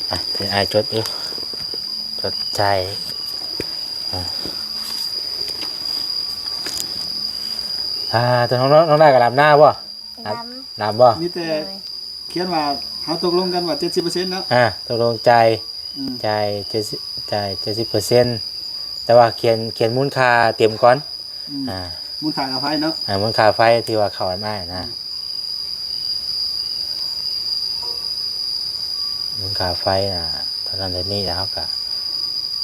ອ່ະ ດຽວອ້າຍຈົດຢູ່ ຈົດຈ່າຍ ອ່າ ອ່າ ຕົວນ້ອງ ນ້ອງ ນ້ອງດາກໍດຳນາບໍ່? ດຳ ດຳບໍ່? ມີແຕ່ ໂດຍ ຂຽນວ່າເຮົາຕົກລົງກັນວ່າເຈັດສິບເປີເຊັນເນາະ ອ່າ ຕົກລົງຈ່າຍ ອືມ ຈ່າຍເຈັດສິບ ຈ່າຍເຈັດສິບເປີເຊັນ ແຕ່ວ່າຂຽນ ຂຽນມູນຄ່າເຕັມກ່ອນ ອືມ ອ່າ ມູນຄ່າຄ່າໄຟເນາະ ອ່າ ມູນຄ່າໄຟທີ່ວ່າເຂົ້ານຳອ້າຍນະ ອືມ ມູນຄ່າໄຟນະ ເທົ່ານັ້ນເທົ່ານີ້ ແລ້ວເຮົາກະ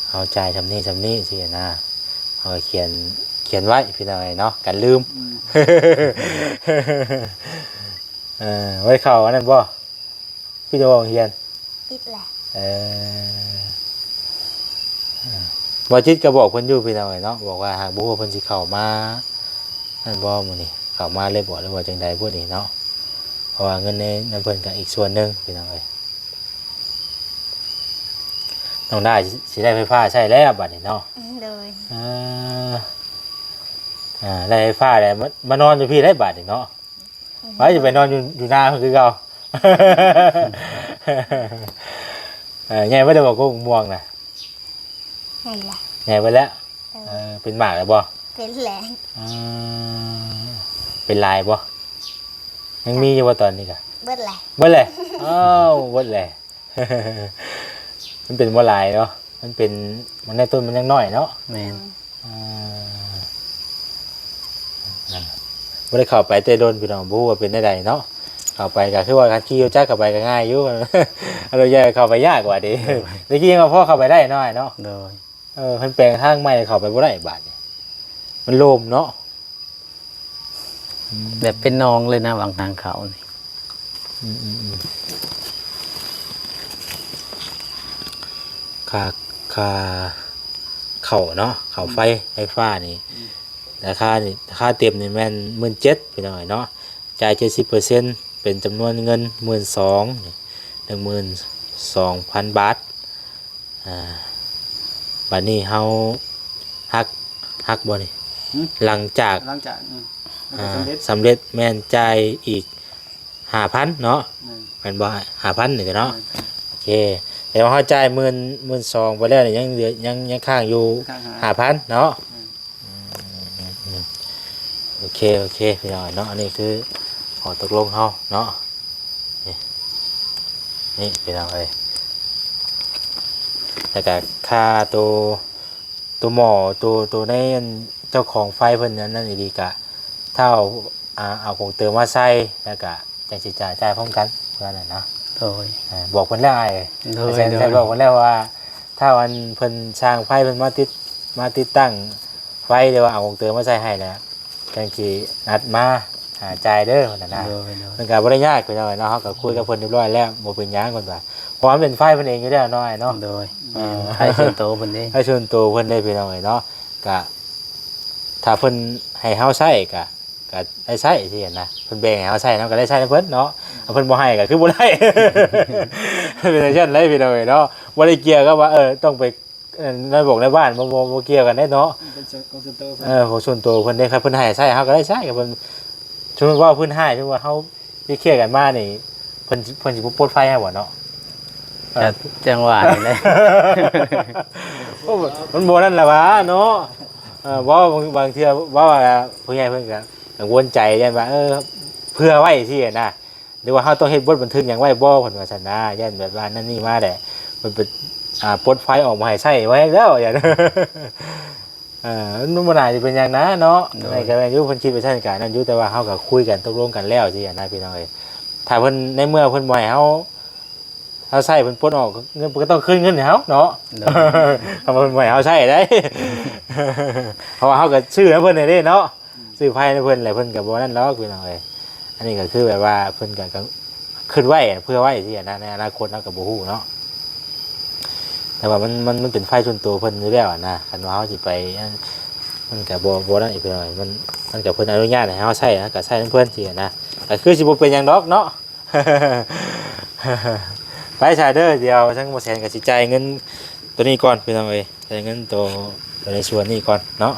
ເຮົາຈ່າຍສ່ຳນີ້ສ່ຳນີ້ຊີ້ນະ ເຮົາກະຂຽນ ຂຽນໄວ້ ພີ່ນ້ອງເອີຍເນາະ ກັນລືມ ອືມ ເອີ ບໍ່ໄດ້ເຂົ້າອັນນັ້ນບໍ່? ປິດໂຮງຮຽນ ປິດແຫຼະ ເອີ ບ່າວຈິດກໍບອກເພິ່ນຢູ່ພີ່ນ້ອງເອີຍເນາະ ບອກວ່າຫາກບໍ່ຮູ້ວ່າເພິ່ນຊິເຂົ້າມານັ້ນບໍ່ມື້ນີ້ ເຂົ້າມາເລີຍບໍ່ ຫຼືວ່າຈັ່ງໃດພຸ້ນນີ້ເນາະ ເພາະວ່າເງິນໃນນຳເພິ່ນກໍອີກສ່ວນໜຶ່ງພີ່ນ້ອງເອີຍ ນ້ອງດາຊິ ຊິໄດ້ໄຟຟ້າໃຊ້ແລ້ວບັດນີ້ເນາະ ໂດຍ ເອີ ອ່າ ໄດ້ໄຟຟ້າແລ້ວ ມາ ມານອນຢູ່ພີ້ໄດ້ບັດນີ້ເນາະ ໄປ ຈະໄປນອນຢູ່ ຢູ່ນາຄືເກົ່າ ເອີ ໃຫຍ່ເບິດແລ້ວບໍ່ ກົກມ່ວງນະ? ໃຫຍ່ລະ ໃຫຍ່ເບິດແລ້ວ ເອີ ເອີ ເປັນໝາກແລ້ວບໍ່? ເປັນແຫຼະ ອືມ ເປັນຫຼາຍບໍ່? ຍັງມີຢູ່ບໍ່ຕອນນີ້ກະ? ເບິດແຫຼະ ເບິດແຫຼະ ອ້າວ ເບິດແຫຼະ ມັນເປັນບໍ່ຫຼາຍເນາະ ມັນເປັນ ມັນໃນຕົ້ນມັນຍັງນ້ອຍເນາະ ແມ່ນ ອືມ ອ່າ ບໍ່ໄດ້ເຂົ້າໄປແຕ່ດົນພີ່ນ້ອງ ບໍ່ຮູ້ວ່າເປັນແນວໃດເນາະ ເຂົ້າໄປກໍຄືວ່າຄັນຂີ່ລົດຈັກເຂົ້າໄປກໍງ່າຍຢູ່ ລົດໃຫຍ່ເຂົ້າໄປຍາກກວ່າເດ້ ໂດຍ ແຕ່ກີ້ຍັງພໍເຂົ້າໄປໄດ້ນ້ອຍເນາະ ໂດຍ ເອີ ເພິ່ນແປງທາງໃໝ່ເຂົ້າໄປບໍ່ໄດ້ບາດນີ້ ມັນໂລ່ມເນາະ ອືມ ແບບເປັນໜອງເລີຍນະ ຫວ່າງທາງເຂົ້ານີ້ ອືມໆໆ ຄ່າ ຄ່າເຂົ້າເນາະ ເຂົ້າໄຟ ອືມ ໄຟຟ້ານີ້ ອືມ ລາຄານີ້ ລາຄາເຕັມນີ້ແມ່ນໝື່ນເຈັດ ພີ່ນ້ອງເອີຍເນາະ ຈ່າຍເຈັດສິບເປີເຊັນ ເປັນຈຳນວນເງິນໝື່ນສອງ ໜຶ່ງໝື່ນສອງພັນບາດ ອ່າ ບາດນີ້ເຮົາຫັກ ຫັກບໍ່ນີ້? ຫຶ? ຫຼັງຈາກ ຫຼັງຈາກ ອືມ ອ່າ ສຳເລັດ ສຳເລັດແມ່ນຈ່າຍອີກຫ້າພັນເນາະ ແມ່ນ ແມ່ນບໍ່? ຫ້າພັນນີ້ເນາະ ແມ່ນ ໂອເຄ ແຕ່ວ່າເຮົາຈ່າຍໝື່ນ ໝື່ນສອງໄປແລ້ວນີ້ ຍັງເຫຼືອ ຍັງ ຍັງຄ້າງຢູ່ ຄ້າງຫ້າ ຫ້າພັນເນາະ ແມ່ນ ອືມ ໂອເຄ ໂອເຄ ພີ່ນ້ອງເນາະ ອັນນີ້ຄືຂໍ້ຕົກລົງເຮົາເນາະ ນີ້ ນີ້ພີ່ນ້ອງເອີຍ ແລ້ວກະຄ່າໂຕ ໂຕໝໍ້ ໂຕ ໂຕໃນອັນເຈົ້າຂອງໄຟເພິ່ນອັນນັ້ນອີ່ຫຼີກະ ຖ້າເອົາ ອ່າ ເອົາກົງເຕີມາໃສ່ ແລ້ວກະຈັ່ງຊິຈ່າຍ ຈ່າຍພ້ອມກັນ ເພິ່ນນັ້ນນະ ໂດຍ ອ່າ ບອກເພິ່ນແລ້ວອ້າຍ ໂດຍ ແຊນ ໂດຍ ແຊນບອກເພິ່ນແລ້ວວ່າ ຖ້າອັນເພິ່ນຊ່າງໄຟເພິ່ນມາຕິດ ມາຕິດຕັ້ງໄຟ ຫຼືວ່າເອົາກົງເຕີມາໃສ່ໃຫ້ແລ້ວ ຈັ່ງຊິນັດມາ ອ່າ ຈ່າຍເດີ ວ່າຊັ້ນນະ. ໂດຍ ໂດຍ ເພິ່ນກໍບໍ່ໄດ້ຍາກ ພີ່ນ້ອງເອີຍເນາະ, ເຮົາກໍຄຸຍກັບເພິ່ນຮຽບຮ້ອຍແລ້ວ ບໍ່ເປັນຫຍັງ ເພິ່ນວ່າ ເພາະວ່າມັນເປັນໄຟເພິ່ນເອງຢູ່ແລ້ວເນາະ ອ້າຍເນາະ. ໂດຍ ເອີ ເປັນໄຟສ່ວນໂຕເພິ່ນເດ້ ໄຟສ່ວນໂຕເພິ່ນເດ້ ພີ່ນ້ອງເອີຍເນາະ. ກະຖ້າເພິ່ນໃຫ້ເຮົາໃຊ້ ກະ ກະໄດ້ໃຊ້ຊີ້ນະ, ເພິ່ນແບ່ງໃຫ້ເຮົາໃຊ້ ເຮົາກໍໄດ້ໃຊ້ນຳເພິ່ນເນາະ, ເພິ່ນບໍ່ໃຫ້ກໍຄືບໍ່ໄດ້ ເປັນຈັ່ງຊັ້ນເລີຍ ພີ່ນ້ອງເອີຍເນາະ. ບໍ່ໄດ້ກ່ຽວກັບວ່າ ເອີ ຕ້ອງໄປ ເອີ ນາຍບົກນາຍບ້ານ ບໍ່ ບໍ່ ບໍ່ກ່ຽວກັນເດ້ເນາະ, ເປັນຂອງສ່ວນໂຕເພິ່ນ. ເອີ ຂອງສ່ວນໂຕເພິ່ນເດ້, ຄັນເພິ່ນໃຫ້ໃຊ້ ເຮົາກໍໄດ້ໃຊ້, ຄັນເພິ່ນ ສົມມຸດວ່າເພິ່ນໃຫ້ ສົມມຸດວ່າເຮົາ ທີ່ເຄຍກັນມານີ້ ເພິ່ນ ເພິ່ນຊິບໍ່ປົດໄຟໃຫ້ບໍ່ເນາະ? ເອີ ກໍຈັ່ງວ່ານີ້ແຫຼະ ໂອ້ ມັນບໍ່ນັ້ນລະຫວາເນາະ. ເອີ ເວົ້າບາງ ບາງເທື່ອເວົ້າວ່າຜູ້ໃຫຍ່ເພິ່ນກໍກັງວົນໃຈ ຢ້ານວ່າ ເອີ ເຜື່ອໄວ້ຊີ້ນະ, ຫຼືວ່າເຮົາຕ້ອງເຮັດບົດບັນທຶກຫຍັງໄວ້ບໍ່ ເພິ່ນວ່າຊັ້ນນະ, ຢ້ານແບບວ່ານັ້ນນີ້ມາແຫຼະ ເພິ່ນໄປ ອ່າ ປົດໄຟອອກບໍ່ໃຫ້ໃຊ້ໄວ້ແລ້ວ ຢ້ານ ເອີ ມັນບໍ່ໜ້າຈະເປັນຫຍັງນະເນາະ. ໂດຍ ແມ່ນກໍແມ່ນຢູ່ ເພິ່ນຄິດໄປຊັ້ນກະນັ້ນຢູ່, ແຕ່ວ່າເຮົາກໍຄຸຍກັນຕົກລົງກັນແລ້ວຊີ້ນະ ພີ່ນ້ອງເອີຍ. ຖ້າເພິ່ນ ໃນເມື່ອເພິ່ນບໍ່ໃຫ້ເຮົາ ເຮົາໃຊ້ ເພິ່ນປົດອອກ ເງິນ ເພິ່ນກໍຕ້ອງຄືນເງິນໃຫ້ເຮົາເນາະ. ໂດຍ ຄັນວ່າເພິ່ນບໍ່ໃຫ້ເຮົາໃຊ້ໄດ້ ເພາະວ່າເຮົາກໍຊື້ນຳເພິ່ນນີ້ເດ້ເນາະ, ຊື້ໄຟນຳເພິ່ນແຫຼະ ເພິ່ນກໍບໍ່ນັ້ນດອກ ພີ່ນ້ອງເອີຍ. ອັນນີ້ກໍຄືແບບວ່າເພິ່ນກໍ ກໍຄິດໄວ້ ເຜື່ອໄວ້ຊີ້ນະ, ໃນອະນາຄົດເຮົາກໍບໍ່ຮູ້ເນາະ. ແຕ່ວ່າມັນ ມັນ ມັນເປັນໄຟສ່ວນຕົວເພິ່ນຢູ່ແລ້ວນະ, ຄັນວ່າເຮົາຊິໄປ ມັນກໍບໍ່ ບໍ່ນັ້ນອີກ ພີ່ນ້ອງເອີຍ. ມັນ ມັນກໍເພິ່ນອະນຸຍາດໃຫ້ເຮົາໃຊ້ ເຮົາກໍໃຊ້ນຳເພິ່ນຊີ້ນະ, ກໍຄືຊິບໍ່ເປັນຫຍັງດອກເນາະ. ໄປຊະເດີ, ດຽວທາງບໍ່ແສນກໍຊິຈ່າຍເງິນໂຕນີ້ກ່ອນ ພີ່ນ້ອງເອີຍ, ຈ່າຍເງິນໂຕ ໂຕໃນສ່ວນນີ້ກ່ອນເນາະ.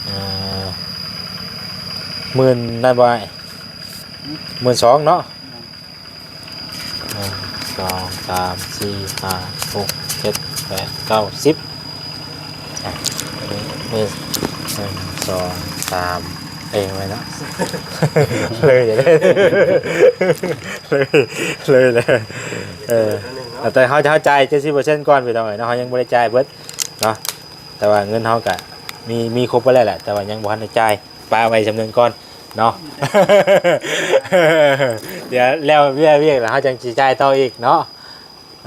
ເອີ ໝື່ນນັ້ນບໍ່ອ້າຍ? ໝື່ນສອງເນາະ. ໜຶ່ງ ສອງ ສາມ ສີ່ ຫ້າ ຫົກ ເຈັດ ແປດ ເກົ້າ ສິບ ອ່ະ ໜຶ່ງ ສອງ ສາມ ເອີ ໄວ້ເນາະ ເລີຍ ເລີຍ ເລີຍ ເລີຍ ເອີ ແຕ່ເຮົາ ເຮົາຈ່າຍເຈັດສິບເປີເຊັນກ່ອນ ພີ່ນ້ອງເອີຍເນາະ, ເຮົາຍັງບໍ່ໄດ້ຈ່າຍເບິດເນາະ, ແຕ່ວ່າເງິນເຮົາກະມີ ມີຄົບໄປແລ້ວແຫຼະ ແຕ່ວ່າຍັງບໍ່ທັນໄດ້ຈ່າຍ ປະໄວ້ຈຳນວນກ່ອນ ເນາະ ດຽວແລ້ວວຽກ ວຽກແລ້ວເຮົາຈັ່ງຊິຈ່າຍຕໍ່ອີກເນາະ.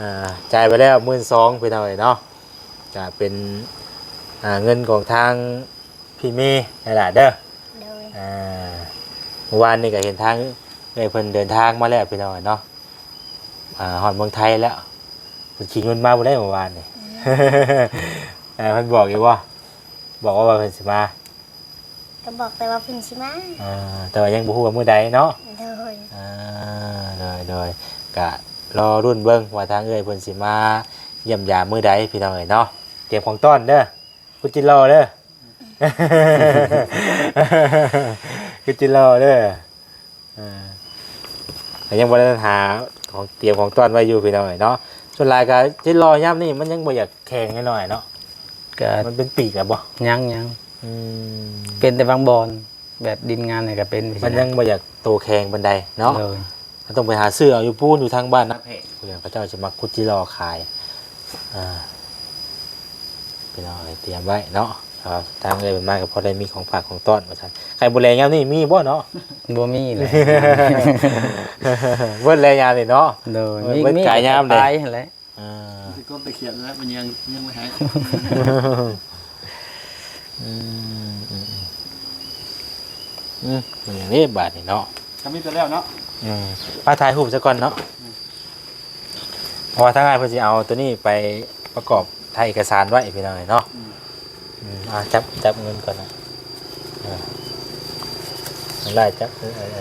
ອ່າ ຈ່າຍໄປແລ້ວໝື່ນສອງ ພີ່ນ້ອງເອີຍເນາະ, ກະເປັນ ອ່າ ເງິນຂອງທາງພີ່ເມຫັ້ນລະເດີ. ໂດຍ ອ່າ ມື້ວານນີ້ກະເຫັນທາງເອື້ອຍເພິ່ນເດີນທາງມາແລ້ວ ພີ່ນ້ອງເອີຍເນາະ, ອ່າ ຮອດເມືອງໄທແລ້ວ, ເພິ່ນຂີ່ຍົນມາບໍ່ໄດ້ມື້ວານນີ້. ເອີ ເພິ່ນບອກຢູ່ບໍ່? ບອກວ່າ ວ່າເພິ່ນຊິມາ? ກໍບອກແຕ່ວ່າເພິ່ນຊິມາ ອ່າ ແຕ່ວ່າຍັງບໍ່ຮູ້ວ່າມື້ໃດເນາະ. ໂດຍ ອ່າ ໂດຍ ໂດຍ ກະລໍລຸ້ນເບິ່ງວ່າທາງເອື້ອຍເພິ່ນຊິມາຢ້ຽມຢາມມື້ໃດ ພີ່ນ້ອງເອີຍເນາະ. ຕຽມຂອງຕ້ອນເດີ ຄຸດຈິລໍເດີ ຄຸດຈິລໍເດີ. ເອີ ແຕ່ຍັງບໍ່ໄດ້ຫາຂອງ ຕຽມຂອງຕ້ອນໄວ້ຢູ່ ພີ່ນ້ອງເອີຍເນາະ. ສ່ວນຫຼາຍກໍຈິລໍຍາມນີ້ມັນຍັງບໍ່ຢາກແຂງໜ້ອຍໆເນາະ, ກໍ ມັນເປັນປີກແລ້ວບໍ່? ຍັງ ຍັງ ອືມ ເປັນແຕ່ບາງບ່ອນ ແບບດິນງານນີ້ກໍເປັນ ມັນຍັງບໍ່ຢາກໂຕແຂງປານໃດເນາະ. ໂດຍ ເຮົາຕ້ອງໄປຫາຊື້ເອົາຢູ່ປູນ ຢູ່ທາງບ້ານນາແພກ ເຂົາເຈົ້າຈະມາຂຸດຈິລໍຂາຍ. ອ່າ ພີ່ນ້ອງເອີຍ ຕຽມໄວ້ເນາະ, ອ່າ ທາງເອື້ອຍເພິ່ນມາກໍພໍໄດ້ມີຂອງຝາກຂອງຕ້ອນວ່າຊັ້ນ. ໄຂ່ມົດແດງຍາມນີ້ມີບໍ່ເນາະ? ບໍ່ມີແຫຼະ ເບິດແລ້ວຍາມນີ້ເນາະ. ໂດຍ ເບິດ ມີ ມີກາຍຍາມເດ້ ຂາຍຫັ້ນແຫຼະ. ອ່າ ຊິກົບຕະຂຽນແລ້ວ ມັນຍັງ ຍັງບໍ່ໃຫ້. ອືມ ອືມ ອືມ ອືມ ມັນຫຍັງເດ້ບາດນີ້ເນາະ. ກໍມີແຕ່ແລ້ວເນາະ. ອືມ ມາຖ່າຍຮູບຊະກ່ອນເນາະ. ອືມ ເພາະວ່າທາງອ້າຍເພິ່ນຊິເອົາໂຕນີ້ໄປປະກອບຖ່າຍເອກະສານໄວ້ ພີ່ນ້ອງເອີຍເນາະ. ອືມ ອືມ ອ່າ ຈັບ ຈັບເງິນກ່ອນນະ. ເອີ ໄດ້ ຈັບ ເອີ ເອີ ເອີ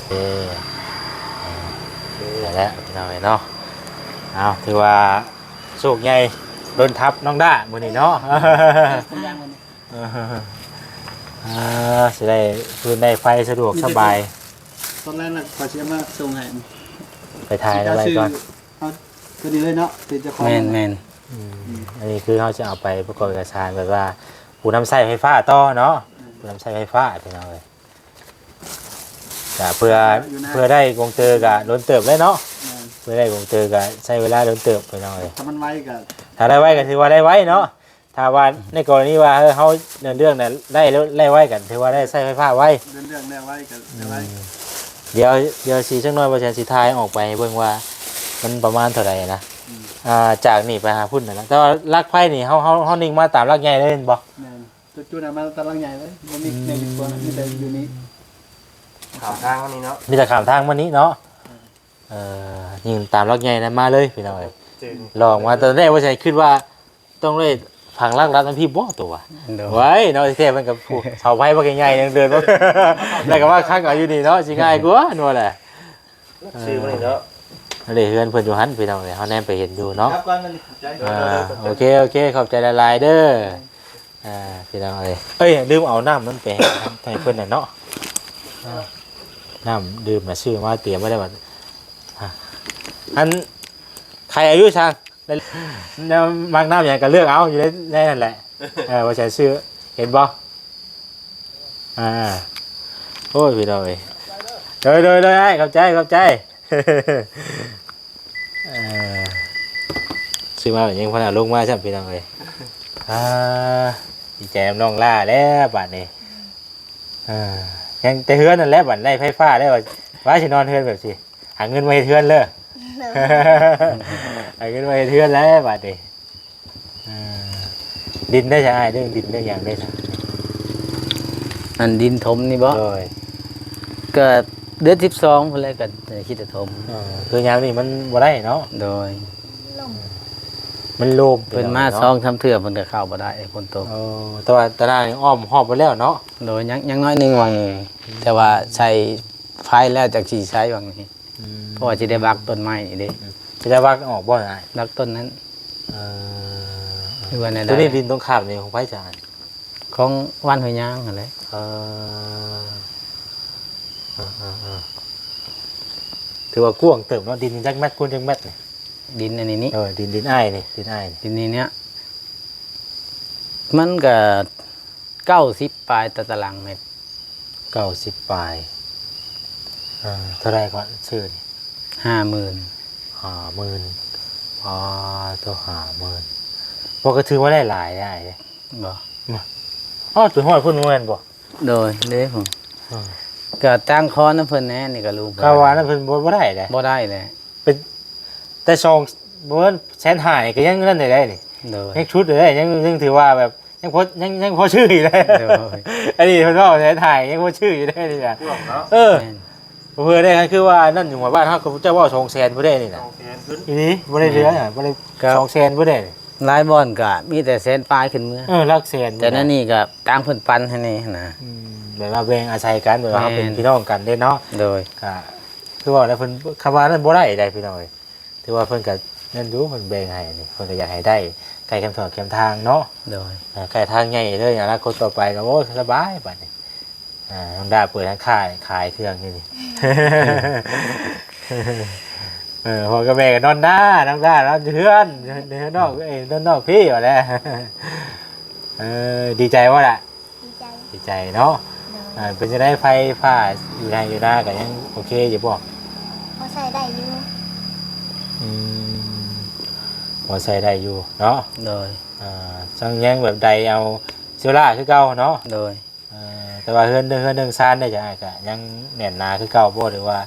ເອີ ໂອເຄ ເອີ ໄດ້ແລ້ວ ພີ່ນ້ອງເອີຍເນາະ. ເອົາ ຖືວ່າໂຊກໃຫຍ່ດົນທັບນ້ອງດ້າມື້ນີ້ເນາະ. ເອີ ເອີ ຊິໄດ້ຟືນໄດ້ໄຟສະດວກສະບາຍ. ຕອນແລກນະ ຂ້ອຍຊິເອົາມາສົ່ງໃຫ້ ໄປຖ່າຍໄວ້ກ່ອນ. ເອົາ ຕົວນີ້ເລີຍເນາະ ເປັນເຈົ້າຂອງ. ແມ່ນໆ ອືມ ອັນນີ້ຄືເຮົາຈະເອົາໄປປະກອບເອກະສານ ແບບວ່າຜູ້ນຳໃຊ້ໄຟຟ້າຕໍ່ເນາະ. ອືມ ຜູ້ນຳໃຊ້ໄຟຟ້າ ພີ່ນ້ອງເອີຍ. ກະເພື່ອ ເພື່ອໄດ້ກົງເຕີກະດົນເຕີບເລີຍເນາະ. ແມ່ນ ເພື່ອໄດ້ກົງເຕີກະໃຊ້ເວລາດົນເຕີບ ພີ່ນ້ອງເອີຍ. ຖ້າມັນໄວກະ ຖ້າໄດ້ໄວກະຖືວ່າໄດ້ໄວເນາະ. ຖ້າວ່າໃນກໍລະນີວ່າ ເອີ ເຮົາເດີນເລື່ອງນະ ໄດ້ ໄດ້ໄວກໍຖືວ່າໄດ້ໃຊ້ໄຟຟ້າໄວ. ເດີນເລື່ອງໄດ້ໄວກໍໄດ້ໄວ. ອືມ ດຽວ ດຽວຊິຈັກໜ້ອຍ ບໍ່ແຊນຊິຖ່າຍອອກໄປໃຫ້ເບິ່ງວ່າມັນປະມານເທົ່າໃດນະ. ອ່າ ຈາກນີ້ໄປຫາພຸ້ນນັ້ນແຫຼະ. ແຕ່ວ່າຫຼັກໄຟນີ້ເຮົາ ເຮົາ ເຮົານິ່ງມາຕາມຫຼັກໃຫຍ່ເລີຍແມ່ນບໍ່? ແມ່ນ. ຈຸດໆນັ້ນມາຕາມຫຼັກໃຫຍ່ເລີຍ ບໍ່ມີ ອືມ ໃນດິນກວນ ມີແຕ່ຢູ່ນີ້. ຂ້າມທາງມານີ້ເນາະ ມີແຕ່ຂ້າມທາງມານີ້ເນາະ. ເອີ ຍິງຕາມຫຼັກໃຫຍ່ນັ້ນມາເລີຍພີ່ນ້ອງເອີຍ. ລອງມາຕອນແລກວ່າຊິຄິດວ່າຕ້ອງໄດ້ຝັງຫຼັກລັດນຳພີ້ບໍ່ຕົວະ. ໂດຍ ໄວ້ເນາະ ແທ້ມັນກໍເສົາໄຟບັກໃຫຍ່ໆ ຍັງເດີນມາ ແລ້ວກໍມາຄັກເອົາຢູ່ນີ້ເນາະ ຊິງ່າຍກວ່ານັ້ນແຫຼະ. ຊື່ມັນນີ້ເນາະ ອັນນີ້ເຮືອນເພິ່ນຢູ່ຫັ້ນພີ່ນ້ອງເອີຍ. ເຮົາແນມໄປເຫັນຢູ່ເນາະ. ອ່າ ໂອເຄ ໂອເຄ ຂອບໃຈຫຼາຍໆເດີ. ອ່າ ພີ່ນ້ອງເອີຍ ເອີຍ ລືມເອົານ້ຳນັ້ນໄປໃຫ້ເພິ່ນນະເນາະ. ອ່າ ນ້ຳດື່ມນະຊື້ມາຕຽມໄວ້ແລ້ວບັດ. ອ່າ ອັນ ໃຜອາຍຸຊ່າງ ແນວມັກນ້ຳຫຍັງກໍເລືອກເອົາຢູ່ໃນ ໃນນັ້ນແຫຼະ. ເອີ ວ່າຊິຊື້ ເຫັນບໍ່? ອ່າ ໂອ້ຍ ພີ່ນ້ອງເອີຍ ໂດຍ ໂດຍ ໂດຍ ອ້າຍ ຂອບໃຈ ຂອບໃຈ. ເອີ ຊື້ມາແລ້ວຍັງບໍ່ທັນເອົາລົງມາຊ້ຳ ພີ່ນ້ອງເອີຍ. ອ່າ ດີໃຈນຳນ້ອງຫຼ້າແລ້ວບາດນີ້. ເອີ ຍັງແຕ່ເຮືອນນັ້ນແຫຼະ ບາດໄດ້ໄຟຟ້າແລ້ວ ວ່າ ວ່າຊິນອນເຮືອນແບບຊີ້ ຫາເງິນມາເຮັດເຮືອນເລີ ໂດຍ ຫາເງິນມາເຮັດເຮືອນແລ້ວບາດນີ້. ເອີ ດິນໄດ້ຊະອ້າຍ ເລື່ອງດິນເລື່ອງຫຍັງໄດ້ຊະ? ອັນດິນຖົມນີ້ບໍ່? ໂດຍ ກໍເດືອນສິບສອງພຸ້ນແຫຼະ ກໍຊິໄດ້ຖົມ. ເອີ ຄືຍາມນີ້ມັນບໍ່ໄດ້ເນາະ? ໂດຍ ມັນໂລມ ເພິ່ນມາ ພີ່ນ້ອງເນາະ ສອງສາມເທື່ອເພິ່ນກໍເຂົ້າບໍ່ໄດ້ ຝົນຕົກ. ໂອ້ ແຕ່ວ່າຕາໜ່າງອ້ອມຮອບໝົດແລ້ວເນາະ? ໂດຍ ຍັງ ຍັງໜ້ອຍໜຶ່ງຫວ່າງນີ້ ອືມ ແຕ່ວ່າໃສ່ໄຟແລ້ວ ຈັກຊິໃຊ້ຫວ່າງນີ້. ອືມ ເພາະວ່າຊິໄດ້ບັກຕົ້ນໄມ້ນີ້ເດ້. ອືມ ຊິໄດ້ບັກອອກບໍ່ອ້າຍ? ບັກຕົ້ນນັ້ນ. ເອີ ຫຼືວ່າແນວໃດ? ຕົວນີ້ດິນຕົງຂ້າມນີ້ຂອງໃຜຊະ? ຂອງບ້ານຫ້ວຍຍາງຫັ້ນແຫຼະ. ເອີ ເອີໆໆ ຖືວ່າກວ້າງເຕີບເນາະ. ດິນຈັກແມັດຄູນຈັກແມັດນີ້? ດິນອັນນີ້ນີ້? ເອີ ດິນ ດິນອ້າຍນີ້ ດິນອ້າຍນີ້ ດິນນີ້ເນຍ ມັນກະ ເກົ້າສິບປາຍຕໍ່ຕາລາງແມັດ. ເກົ້າສິບປາຍ. ເອີ ເທົ່າໃດເກາະຊື້ນີ້? ຫ້າໝື່ນ. ຫ້າໝື່ນ. ປາໂທ ຫ້າໝື່ນ ບໍ່ ກໍຖືວ່າໄດ້ຫຼາຍໄດ໋. ບໍ່ ອ້າວ ໄປຮອດພຸ້ນບໍ່ແມ່ນບໍ່? ໂດຍ ເດ້ ເອີ ກໍຕັ້ງຂໍນຳເພິ່ນແດ່ ນີ້ກໍລູກເພິ່ນ ກໍວ່ານຳເພິ່ນບໍ່ ບໍ່ໄດ້ເດ້ ບໍ່ໄດ້ແຫຼະ. ເປັນແຕ່ສອງ ບໍ່ແມ່ນແສນຫ້ານີ້ກໍຍັງນັ້ນໄດ້ນີ້. ໂດຍ ຍັງຊຸດໄດ້ ຍັງ ຍັງຖືວ່າແບບ ຍັງພໍ ຍັງ ຍັງພໍຊື້ຢູ່ໄດ້. ໂດຍ ອັນນີ້ເພິ່ນເວົ້າແສນຫ້າຍັງພໍຊື້ຢູ່ໄດ້ນີ້ນະ. ເອີ ແມ່ນ ເພື່ອໄດ້ ຄືວ່ານັ້ນຢູ່ບ້ານເຮົາ ເຂົາເຈົ້າເວົ້າສອງແສນພຸ້ນເດ້ນີ້ນະ. ສອງແສນຂຶ້ນ ອີ່ຫຼີ ບໍ່ໄດ້ເຫຼືອນະ ແມ່ນ ບໍ່ໄດ້. ກໍສອງແສນພຸ້ນເດ້. ຫຼາຍບ່ອນກໍມີແຕ່ແສນປາຍຂຶ້ນເມືອ ເອີ ຫຼັກແສນ ແຕ່ນັ້ນນີ້ກໍຕ່າງເພິ່ນປັນໃຫ້ແດ່ຫັ້ນນະ. ອືມ ແບບວ່າແບ່ງອາໄສກັນ ແບບວ່າເຮົາເປັນ ແມ່ນ ພີ່ນ້ອງກັນເດ້ເນາະ. ໂດຍ ກໍຄືວ່າແລ້ວເພິ່ນ ຄຳວ່ານັ້ນບໍ່ໄດ້ໃດພີ່ນ້ອງເອີຍ. ຖືວ່າເພິ່ນກໍນັ້ນຢູ່ ເພິ່ນແບ່ງໃຫ້ນີ້ ເພິ່ນກໍຢາກໃຫ້ໄດ້ໃກ້ແຄມຖອກແຄມທາງເນາະ. ໂດຍ ເອີ ໃກ້ທາງໃຫຍ່ເລີຍ ອະນາຄົດຕໍ່ໄປກໍ ໂອ້ຍ ສະບາຍບາດນີ້. ອ່າ ນ້ອງດາເປີດຮ້ານຂາຍ ຂາຍເຄື່ອງຢູ່ນີ້. ເອີ ພໍ່ກັບແມ່ກໍນອນໜ້າ ນ້ອງດານອນເຮືອນ ເຮືອນນອກ ເອີ ນອນນອກພີ້ວ່າແຫຼະ. ເອີ ດີໃຈບໍ່ລະ? ດີໃຈ ດີໃຈເນາະ. ໂດຍ ອ່າ ເປັນຈັ່ງໃດ ໄຟຟ້າຢູ່ໄຮ່ຢູ່ນາກໍຍັງໂອເຄຢູ່ບໍ່? ພໍໃຊ້ໄດ້ຢູ່. ອືມ ພໍໃຊ້ໄດ້ຢູ່ເນາະ. ໂດຍ ອ່າ ຈັ່ງຍັງແບບໄດ້ເອົາເຊື້ອລາຄືເກົ່າເນາະ. ໂດຍ ເອີ ແຕ່ວ່າເຮືອນ ເຮືອນເຮືອນຊານເດ້ ຈະ ກໍຍັງແໜ້ນໜາຄືເກົ່າບໍ່ ຫຼືວ່າ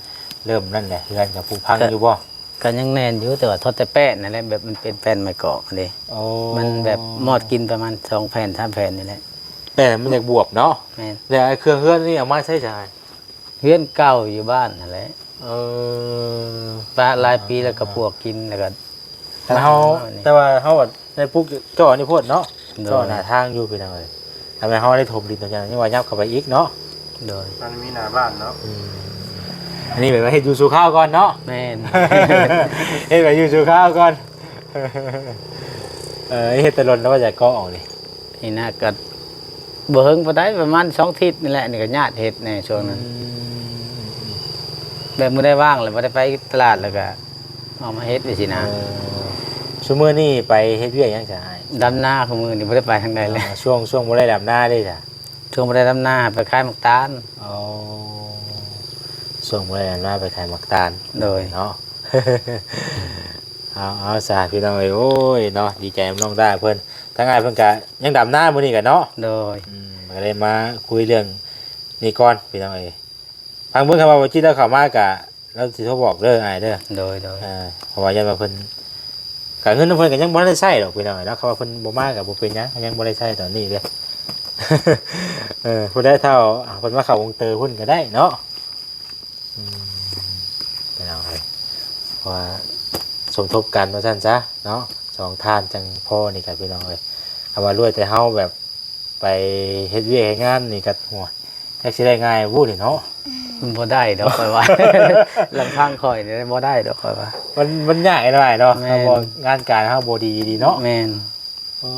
ເລີ່ມນັ້ນແຫຼະ ເຮືອນກໍຜຸພັງຢູ່ບໍ່? ກໍຍັງແໜ້ນຢູ່ ແຕ່ວ່າຖອດແຕ່ແປ້ນນັ້ນແຫຼະ ແບບມັນເປັນແປ້ນໄມ້ກອກເດ້. ໂອ້ ມັນແບບມອດກິນປະມານສອງແຜ່ນສາມແຜ່ນນີ້ແຫຼະ. ແປ້ນມັນຢາກບວບເນາະ. ແມ່ນ ແລ້ວເຄື່ອງເຮືອນນີ້ເອົາມາໃຊ້ໃສ? ເຮືອນເກົ່າຢູ່ບ້ານຫັ້ນແຫຼະ. ເອີ ປະຫຼາຍປີແລ້ວກໍປວກກິນ ແລ້ວກໍ ແຕ່ເຮົາ ແຕ່ວ່າເຮົາໄດ້ປຸກເຈາະນີ້ໂພດເນາະ. ໂດຍ ເຈາະໜ້າທາງຢູ່ພີ່ນ້ອງເອີຍ. ທຳໃຫ້ເຮົາໄດ້ຖົມດິນຕົງຫຍັງ ຍັງວ່າຍັບເຂົ້າໄປອີກເນາະ. ໂດຍ ມັນມີໜ້າບ້ານເນາະ. ອືມ ອັນນີ້ແບບວ່າເຮັດຢູ່ຊົ່ວຄາວກ່ອນເນາະ. ແມ່ນ ເຮັດໄວ້ຢູ່ຊົ່ວຄາວກ່ອນ. ເອີ ເຮັດແຕ່ດົນແລ້ວວ່າຈະເກາະອອກນີ້. ນີ້ນະ ກໍບໍ່ເຖິງປານໃດ ປະມານສອງທິດນີ້ແຫຼະ. ນີ້ກໍຍາດເຮັດແດ່ຊ່ວງນັ້ນ. ອືມ ແບບມື້ໃດວ່າງແລ້ວບໍ່ໄດ້ໄປຕະຫຼາດ ແລ້ວກໍເອົາມາເຮັດໄວ້ຊີ້ນະ. ເອີ ຊຸມື້ນີ້ໄປເຮັດວຽກຫຍັງຊະອ້າຍ? ດຳນາ ຊຸມື້ນີ້ບໍ່ໄດ້ໄປທາງໃດເລີຍ. ເອີ ຊ່ວງ ຊ່ວງບໍ່ໄດ້ດຳນາເດ້ຊະ? ຊ່ວງບໍ່ໄດ້ດຳນາໄປຂາຍໝາກຕານ. ອໍ ຊ່ວງບໍ່ໄດ້ດຳນາໄປຂາຍໝາກຕານ. ໂດຍ ເນາະ. ເອົາ ເອົາຊະພີ່ນ້ອງເອີຍ ໂອ້ຍເນາະ ດີໃຈນຳນ້ອງດາເພິ່ນ. ທາງອ້າຍເພິ່ນກະຍັງດຳນາມື້ນີ້ກະເນາະ. ໂດຍ ອືມ ກະເລີຍມາຄຸຍເລື່ອງນີ້ກ່ອນພີ່ນ້ອງເອີຍ. ຟັງເບິ່ງ ຄັນວ່າບໍ່ຈິດລາວເຂົ້າມາກະ ລາວຊິໂທບອກເດີອ້າຍເດີ. ໂດຍໆ ເອີ ເພາະວ່າຢ້ານວ່າເພິ່ນ ກະເງິນນຳເພິ່ນກໍຍັງບໍ່ໄດ້ໃຊ້ດອກພີ່ນ້ອງເນາະ ຄຳວ່າເພິ່ນບໍ່ມາກໍບໍ່ເປັນຫຍັງ ຍັງບໍ່ໄດ້ໃຊ້ຕອນນີ້ເດ້. ເອີ ຜູ້ໃດເຖົ້າ ເພິ່ນມາເຂົ້າວົງເຕີພຸ້ນກໍໄດ້ເນາະ. ອືມ ພີ່ນ້ອງເອີຍ ເພາະວ່າສົມທົບກັນວ່າຊັ້ນຊະເນາະ ສອງທ່ານຈັ່ງພໍນີ້ກໍ ພີ່ນ້ອງເອີຍ ຄຳວ່າລວຍແຕ່ເຮົາແບບໄປເຮັດວຽກເຮັດງານນີ້ກໍ ໂອ້ຍ ຈັກຊິໄດ້ງ່າຍບໍ່ນີ້ເນາະ. ມັນບໍ່ໄດ້ດອກຂ້ອຍວ່າ ລຳພັງຂ້ອຍນີ້ບໍ່ໄດ້ດອກຂ້ອຍວ່າ ມັນ ມັນຍາກໄອ້ນ້ອຍເນາະ. ແມ່ນ ເຮົາບໍ່ ງານການເຮົາບໍ່ດີດີເນາະ. ແມ່ນ ເອີ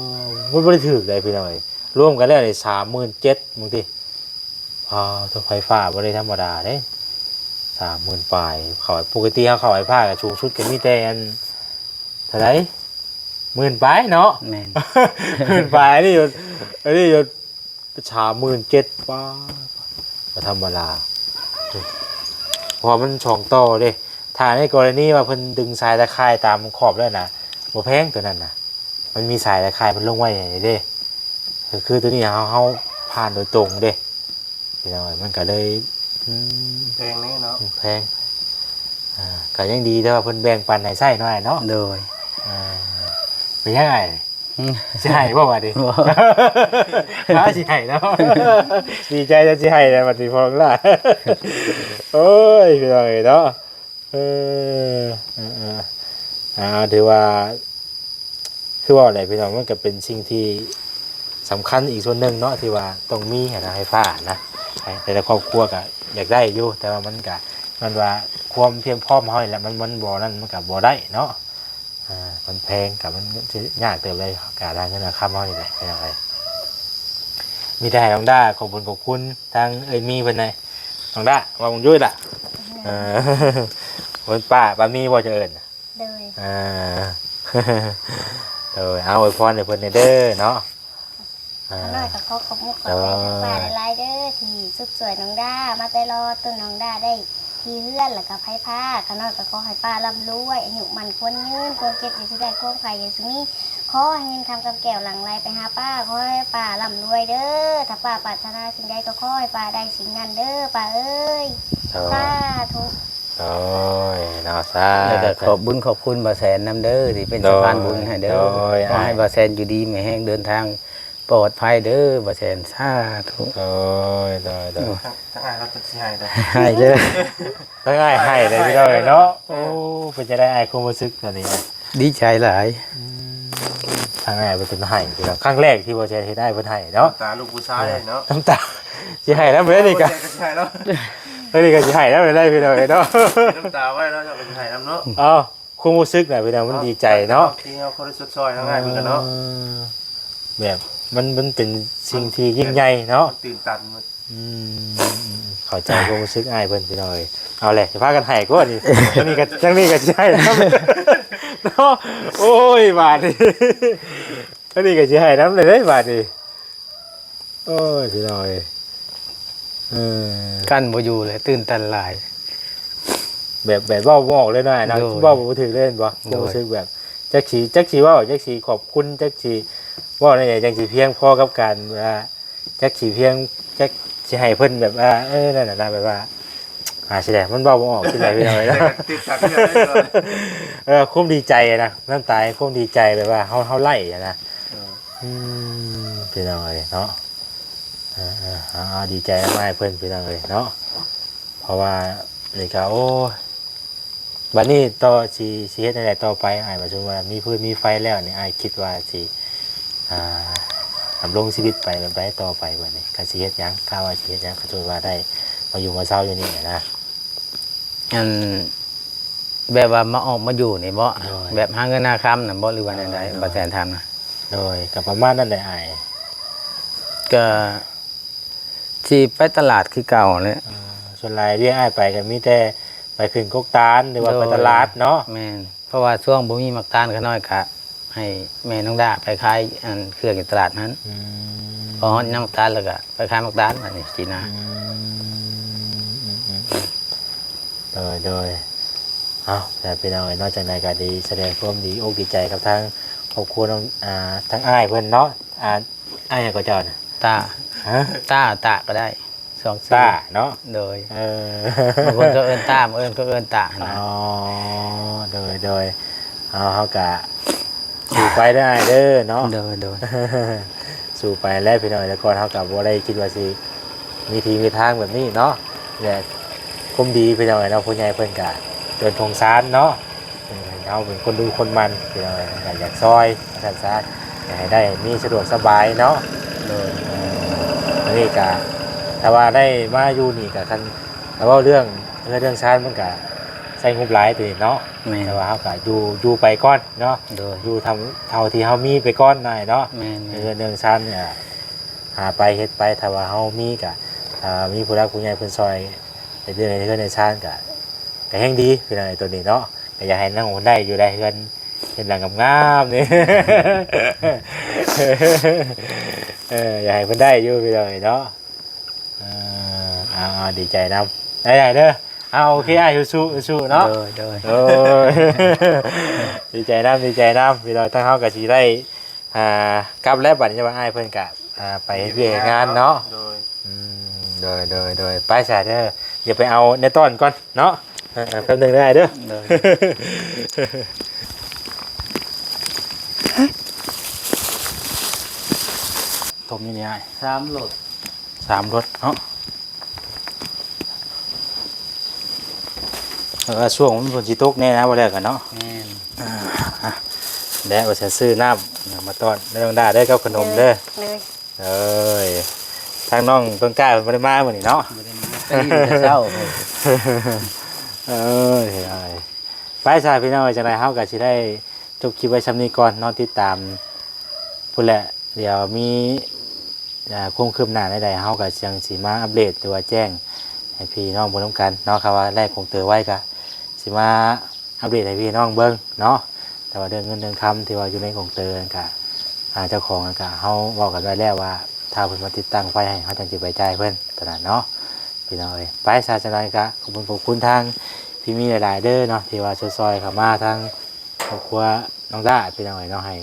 ມັນບໍ່ໄດ້ຖືກໃດພີ່ນ້ອງເອີຍ ລວມກັນແລ້ວນີ້ສາມໝື່ນເຈັດ ບາງທີ ອ່າ ໂທ ໄຟຟ້າບໍ່ໄດ້ທຳມະດາເດ້ ສາມໝື່ນປາຍ. ເຂົ້າ ປົກກະຕິເຮົາເຂົ້າໄຟຟ້າກໍສູງສຸດກໍມີແຕ່ອັນ ເທົ່າໃດ ໝື່ນປາຍເນາະ. ແມ່ນ ໝື່ນປາຍ ອັນນີ້ຢູ່ ອັນນີ້ຢູ່ສາມໝື່ນເຈັດ ປາ ບໍ່ທຳມະດາ ເພາະວ່າມັນສອງຕໍ່ເດ້. ຖ້າໃນກໍລະນີວ່າເພິ່ນດຶງສາຍຕາຂ່າຍຕາມຂອບແລ້ວນະ ບໍ່ແພງຕົວນັ້ນນະ ມັນມີສາຍຕາຂ່າຍເພິ່ນລົງໄວ້ໃຫ້ເດ້. ກໍຄືຕົວນີ້ເຮົາ ເຮົາຜ່ານໂດຍຕົງເດ້ ພີ່ນ້ອງເອີຍ ມັນກໍເລີຍ ອືມ ແພງເດ້ເນາະ ແພງ. ອ່າ ກໍຍັງດີແຕ່ວ່າເພິ່ນແບ່ງປັນໃຫ້ໃຊ້ເນາະ ອ້າຍເນາະ. ໂດຍ ອ່າ ເປັນຫຍັງອ້າຍ ອືມ ຊິໃຫ້ບໍ່ບາດນີ້? ບໍ່ ອ້າຍ ຊິໃຫ້ເນາະ ດີໃຈແລ້ວ ຊິໃຫ້ແລ້ວບາດນີ້ ພໍ່ຫຼ້າ. ໂອ້ຍ ພີ່ນ້ອງເອີຍເນາະ ເອີ ເອີ ເອີ ອ່າ ຖືວ່າ ຄືເວົ້າແຫຼະພີ່ນ້ອງ ມັນກໍເປັນສິ່ງທີ່ສຳຄັນອີກສ່ວນໜຶ່ງເນາະ ທີ່ວ່າຕ້ອງມີຫັ້ນນະ ໄຟຟ້ານະ. ແຕ່ລະຄອບຄົວກໍຢາກໄດ້ຢູ່ ແຕ່ວ່າມັນກໍ ມັນວ່າຄວາມພຽງພ້ອມເຮົານີ້ແຫຼະ ມັນ ມັນບໍ່ນັ້ນ ມັນກໍບໍ່ໄດ້ເນາະ. ອ່າ ມັນແພງ ກໍມັນຍາກເຕີບເລີຍ ການຫາເງິນຫາຄຳເຮົານີ້ແຫຼະ ພີ່ນ້ອງເອີຍ. ມີແຕ່ໃຫ້ນ້ອງດ້າຂອບບຸນຂອບຄຸນທາງເອື້ອຍມີເພິ່ນແດ່. ນ້ອງດ້າ ເວົ້າບັກຍຸ້ຍລະ ເອີ ເພິ່ນປ້າ ປ້າມີບໍ່ຈະເອີ້ນ? ໂດຍ ອ່າ ໂດຍ ເອົາ ອວຍພອນໃຫ້ເພິ່ນແດ່ເດີເນາະ. ຂ້ານ້ອຍກໍຂໍຂອບມຸກຂອບໃຈ ໂດຍ ທາງປ້າຫຼາຍໆເດີ ທີ່ຊຸກຊ່ວຍນ້ອງດ້າມາແຕ່ລອດ ຈົນນ້ອງດ້າໄດ້ທີ່ເຮືອນ ແລ້ວກໍໄຟຟ້າ. ຂ້ານ້ອຍກໍຂໍໃຫ້ປ້າລ່ຳລວຍ ອາຍຸໝັ້ນຂວັນຍືນ ຄວາມເຈັບຢ່າຊິໄດ້ ຄວາມໄຂ້ຢ່າຊິມີ ຂໍໃຫ້ເງິນຄຳກຳແກ້ວຫຼັ່ງໄຫຼໄປຫາປ້າ ຂໍໃຫ້ປ້າລ່ຳລວຍເດີ. ຖ້າປ້າປາດຖະໜາສິ່ງໃດກໍຂໍໃຫ້ປ້າໄດ້ສິ່ງນັ້ນເດີ ປ້າເອີຍ. ໂດຍ ສາທຸ. ໂດຍເນາະ ສາທຸ. ແລ້ວກໍຂອບບຸນຂອບຄຸນບ່າວແສນນຳເດີ ທີ່ເປັນສະພານບຸນໃຫ້ເດີ. ໂດຍ ຂໍໃຫ້ ອ້າຍ ບ່າວແສນຢູ່ດີມີແຮງ ເດີນທາງປອດໄພເດີບ່າວແສນ. ສາທຸ. ໂດຍ ໂດຍ ໂດຍ. ໂອ້ຍ ທາງ ທາງອ້າຍລາວກໍຊິໃຫ້ເດີ ໃຫ້ເດີ ທາງອ້າຍໃຫ້ເດີ ພີ່ນ້ອງເອີຍເນາະ. ເອີ ໂອ້ ເປັນຈັ່ງໃດອ້າຍ ຄວາມຮູ້ສຶກຕອນນີ້? ດີໃຈຫຼາຍ. ອືມ ທາງອ້າຍເພິ່ນຈົນໃຫ້ພີ່ນ້ອງ ຄັ້ງແລກທີ່ບ່າວແສນເຫັນອ້າຍເພິ່ນໃຫ້ເນາະ. ນ້ຳຕາລູກຜູ້ຊາຍເນາະ ນ້ຳຕາ ຊິໃຫ້ນຳເລີຍນີ້ກະ ບ່າວແສນກໍຊິໃຫ້ແລ້ວ ເອີ ນີ້ກໍຊິໃຫ້ນຳເລີຍພີ່ນ້ອງເອີຍເນາະ. ນ້ຳຕາໄວ້ແລ້ວ ເຈົ້າກໍຊິໃຫ້ນຳເນາະ. ເອົ້າ ຄວາມຮູ້ສຶກນະພີ່ນ້ອງ ມັນດີໃຈເນາະ ທີ່ເຮົາເຄີຍໄດ້ຊົດຊ່ອຍທາງອ້າຍເພິ່ນກັນເນາະ. ເອີ ແບບ ມັນ ມັນເປັນສິ່ງທີ່ຍິ່ງໃຫຍ່ເນາະ ມັນຕື່ນຕັນ. ອືມ ເຂົ້າໃຈຄວາມຮູ້ສຶກອ້າຍເພິ່ນພີ່ນ້ອງເອີຍ. ເອົາແຫຼະ ຊິພາກັນໃຫ້ກວ່ານີ້ ທາງນີ້ກໍ ທາງນີ້ກໍຊິໃຫ້ນຳເນາະ. ໂອ້ຍ ບາດນີ້ ທາງນີ້ກໍຊິໃຫ້ນຳເລີຍເດ້ບາດນີ້. ໂອ້ຍ ພີ່ນ້ອງເອີຍ ເອີ ກັ້ນບໍ່ຢູ່ເລີຍ ຕື່ນຕັນຫຼາຍ ແບບ ແບບເວົ້າບໍ່ອອກເລີຍນະ ໂດຍ ເວົ້າບໍ່ຖືກເລີຍແມ່ນບໍ່? ໂດຍ ຄວາມຮູ້ສຶກແບບ ຈັກຊິ ຈັກຊິເວົ້າ ຈັກຊິຂອບຄຸນ ຈັກຊິເວົ້າແນວໃດ ຈັ່ງຊິພຽງພໍກັບການ ອ່າ ຈັກຊິພຽງ ຈັກຊິໃຫ້ເພິ່ນແບບວ່າ ເອີ ນັ້ນນະ ແບບວ່າ ອ່າ ຊິໄດ້ ມັນເວົ້າບໍ່ອອກ ຊິໄດ້ ພີ່ນ້ອງເອີຍເນາະ. ເອີ ຄວາມດີໃຈນະ ນ້ຳຕາຄວາມດີໃຈ ແບບວ່າເຮົາ ເຮົາໄຫຼນະ. ເອີ ອືມ ພີ່ນ້ອງເອີຍເນາະ ເອີ ເອີ ເອົາ ເອົາ ດີໃຈນຳອ້າຍເພິ່ນ ພີ່ນ້ອງເອີຍເນາະ. ເພາະວ່ານີ້ກໍ ໂອ້ຍ ບັດນີ້ຕໍ່ ຊິ ຊິເຮັດແນວໃດຕໍ່ໄປອ້າຍ? ວ່າສົມມຸດວ່າມີຟືນມີໄຟແລ້ວນີ້ ອ້າຍຄິດວ່າຊິ ອ່າ ດຳລົງຊີວິດໄປແບບໃດຕໍ່ໄປ? ບັດນີ້ກະຊິເຮັດຫຍັງ? ກະວ່າຊິເຮັດຫຍັງ? ຄັນສົມມຸດວ່າໄດ້ມາຢູ່ມາເຊົາຢູ່ນີ້ນະ. ອັນ ແບບວ່າມາອອກມາຢູ່ນີ້ບໍ? ໂດຍ ແບບຫາເງິນຫາຄຳນະບໍ ຫຼືວ່າແນວໃດ? ໂດຍ ບ່າວແສນຖາມນະ. ໂດຍ ກະປະມານນັ້ນແຫຼະອ້າຍ ກະ ຊິໄປຕະຫຼາດຄືເກົ່າແຫຼະ. ເອີ ສ່ວນຫຼາຍວຽກອ້າຍໄປກໍມີແຕ່ໄປຂຶ້ນກົກຕານ ຫຼືວ່າ ໂດຍ ໄປຕະຫຼາດເນາະ. ແມ່ນ ເພາະວ່າຊ່ວງບໍ່ມີໝາກຕານ ຂ້ານ້ອຍກະໃຫ້ແມ່ນ້ອງດ້າໄປຂາຍອັນເຄື່ອງຢູ່ຕະຫຼາດຫັ້ນ. ອືມ ພໍຮອດຍາມໝາກຕານແລ້ວກະໄປຂາຍໝາກຕານ ອັນນີ້ຊີ້ນະ. ອືມ ອືມ ອືມ ອືມ ໂດຍ ໂດຍ. ເອົາ ແລ້ວພີ່ນ້ອງເອີຍເນາະ ຈັ່ງໃດກໍດີ ສະແດງຄວາມດີອົກດີໃຈກັບທາງຄອບຄົວນ້ອງ ອ່າ ທາງອ້າຍເພິ່ນເນາະ. ອ່າ ອ້າຍຫຍັງກໍເຈົ້ານະ? ຕ້າ. ຮະ? ຕ້າ ຕາກໍໄດ້ ສອງຊື່ ຕ້າເນາະ. ໂດຍ ເອີ ບາງຄົນກໍເອີ້ນຕ້າ ບາງເອີ້ນກໍເອີ້ນຕານະ. ອໍ ໂດຍ ໂດຍ. ເຮົາ ເຮົາກະ ໄປເດີອ້າຍເດີເນາະ ໂດຍໂດຍ ສູ້ໄປແລ້ວພີ່ນ້ອງ ແຕ່ກ່ອນເຮົາກໍບໍ່ໄດ້ຄິດວ່າຊິມີທີ່ມີທາງແບບນີ້ເນາະ ແລະ ຄວາມດີພີ່ນ້ອງເອີຍເນາະ ຜູ້ໃຫຍ່ເພິ່ນກະເປັນສົງສານເນາະ ເອີ ເຮົາເປັນຄົນດຸຄົນໝັ່ນພີ່ນ້ອງເອີຍ ກໍຢາກຊ່ອຍວ່າຊັ້ນຊະ ຢາກໃຫ້ໄດ້ມີສະດວກສະບາຍເນາະ ໂດຍ ເອີ ອັນນີ້ກະ ຖ້າວ່າໄດ້ມາຢູ່ນີ້ກະຄັນ ຖ້າເວົ້າເລື່ອງເຮືອນເລື່ອງຊານມັນກະໃຊ້ງົບຫຼາຍໂຕນີ້ເນາະ ແມ່ນ ແຕ່ວ່າເຮົາກະຢູ່ ຢູ່ໄປກ່ອນເນາະ ໂດຍ ຢູ່ເທົ່າ ເທົ່າທີ່ເຮົາມີໄປກ່ອນນາຍເນາະ ແມ່ນໆ ເຮືອນເລື່ອງຊານນີ້ຫາໄປເຮັດໄປ ຖ້າວ່າເຮົາມີກະ ຖ້າມີຜູ້ຫຼັກຜູ້ໃຫຍ່ເພິ່ນຊ່ອຍເຮັດເຮືອນໃຫ້ເຮືອນໃຫ້ຊານກະ ກະແຮງດີພີ່ນ້ອງເອີຍໂຕນີ້ເນາະ ກະຢາກໃຫ້ນ້ອງເພິ່ນໄດ້ຢູ່ໄດ໋ເຮືອນ ເຮັດຫຼັງງາມໆນີ້ ເອີ ຢາກໃຫ້ເພິ່ນໄດ້ຢູ່ພີ່ນ້ອງເອີຍເນາະ ເອີ ເອົາໆ ດີໃຈນຳ ໄດ້ໆ ເດີ ເອົາ ໂອເຄ ອ້າຍ ສູ້ໆ ເນາະ ໂດຍໂດຍ ໂດຍ ດີໃຈນຳ ດີໃຈນຳ ພີ່ນ້ອງ ທາງເຮົາກໍຊິໄດ້ ອ່າ ກັບແລ້ວ ບັດນີ້ວ່າອ້າຍເພິ່ນກໍ ອ່າ ໄປເຮັດວຽກເຮັດງານເນາະ ໂດຍ ອືມ ໂດຍ ໂດຍ ໂດຍ ໄປຊະເດີ ດຽວໄປເອົາແນວຕ້ອນກ່ອນເນາະ ເອີ ແປັບໜຶ່ງເດີອ້າຍເດີ ໂດຍ ຖົມຢູ່ນີ້ອ້າຍ ສາມລົດ ສາມລົດເນາະ ເອີ ຊ່ວງມັນຝົນຊິຕົກແນ່ນະ ບໍ່ແລ້ວກັນເນາະ ແມ່ນ ອ່າ ແລະວ່າຊິຊື້ນ້ຳມາຕ້ອນເດີນ້ອງດາເດີ ກັບຂະໜົມເດີ ໂດຍ ໂດຍ ເອີຍ ທາງນ້ອງຕົ້ນກ້າເພິ່ນບໍ່ໄດ້ມາມື້ນີ້ເນາະ ບໍ່ໄດ້ມາ ໄປຢູ່ແຕ່ເຊົ້າ ເອີຍ ໄປຊະພີ່ນ້ອງເອີຍ ຈັ່ງໃດເຮົາກໍຊິໄດ້ຈົບຄລິບໄວ້ຊ່ຳນີ້ກ່ອນເນາະ ຕິດຕາມພຸ້ນແຫຼະ ດຽວມີ ອ່າ ຄວາມຄືບໜ້າແນວໃດ ເຮົາກໍຈັ່ງຊິມາອັບເດດ ຫຼືວ່າແຈ້ງໃຫ້ພີ່ນ້ອງເບິ່ງນຳກັນເນາະ ຄັນວ່າໄດ້ຂອງເຕີໄວ້ກໍຊິມາອັບເດດໃຫ້ພີ່ນ້ອງເບິ່ງເນາະ ແຕ່ວ່າເລື່ອງເງິນເລື່ອງຄຳທີ່ວ່າຢູ່ໃນຂອງເຕີນັ້ນກໍ ອ່າ ເຈົ້າຂອງນັ້ນກໍເຮົາເວົ້າກັນໄວ້ແລ້ວວ່າ ຖ້າເພິ່ນມາຕິດຕັ້ງໄຟໃຫ້ ເຮົາຈັ່ງຊິໄປຈ່າຍເພິ່ນເທົ່ານັ້ນເນາະ ພີ່ນ້ອງເອີຍ ໄປຊະ ຈັ່ງໃດກໍຂອບຄຸນ ຂອບຄຸນທາງພີ່ມີຫຼາຍໆເດີເນາະ ທີ່ວ່າຊ່ອຍໆເຂົ້າມາທາງ ຄອບຄົວນ້ອງດ້າ ພີ່ນ້ອງເອີຍເນາະ ໃຫ້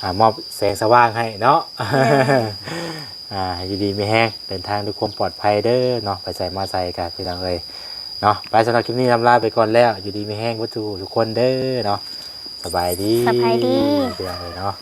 ອ່າ ມອບແສງສະຫວ່າງໃຫ້ເນາະ ອ່າ ໃຫ້ຢູ່ດີມີແຮງ ເດີນທາງດ້ວຍຄວາມປອດໄພເດີເນາະ ໄປໃສມາໃສກະ ພີ່ນ້ອງເອີຍເນາະ ໄປ ສຳລັບຄລິບນີ້ລຳລາໄປກ່ອນແລ້ວ ຢູ່ດີມີແຮງເບິດທຸກຜູ້ທຸກຄົນເດີເນາະ ສະບາຍດີ ສະບາຍດີ ພີ່ນ້ອງເອີຍເນາະ.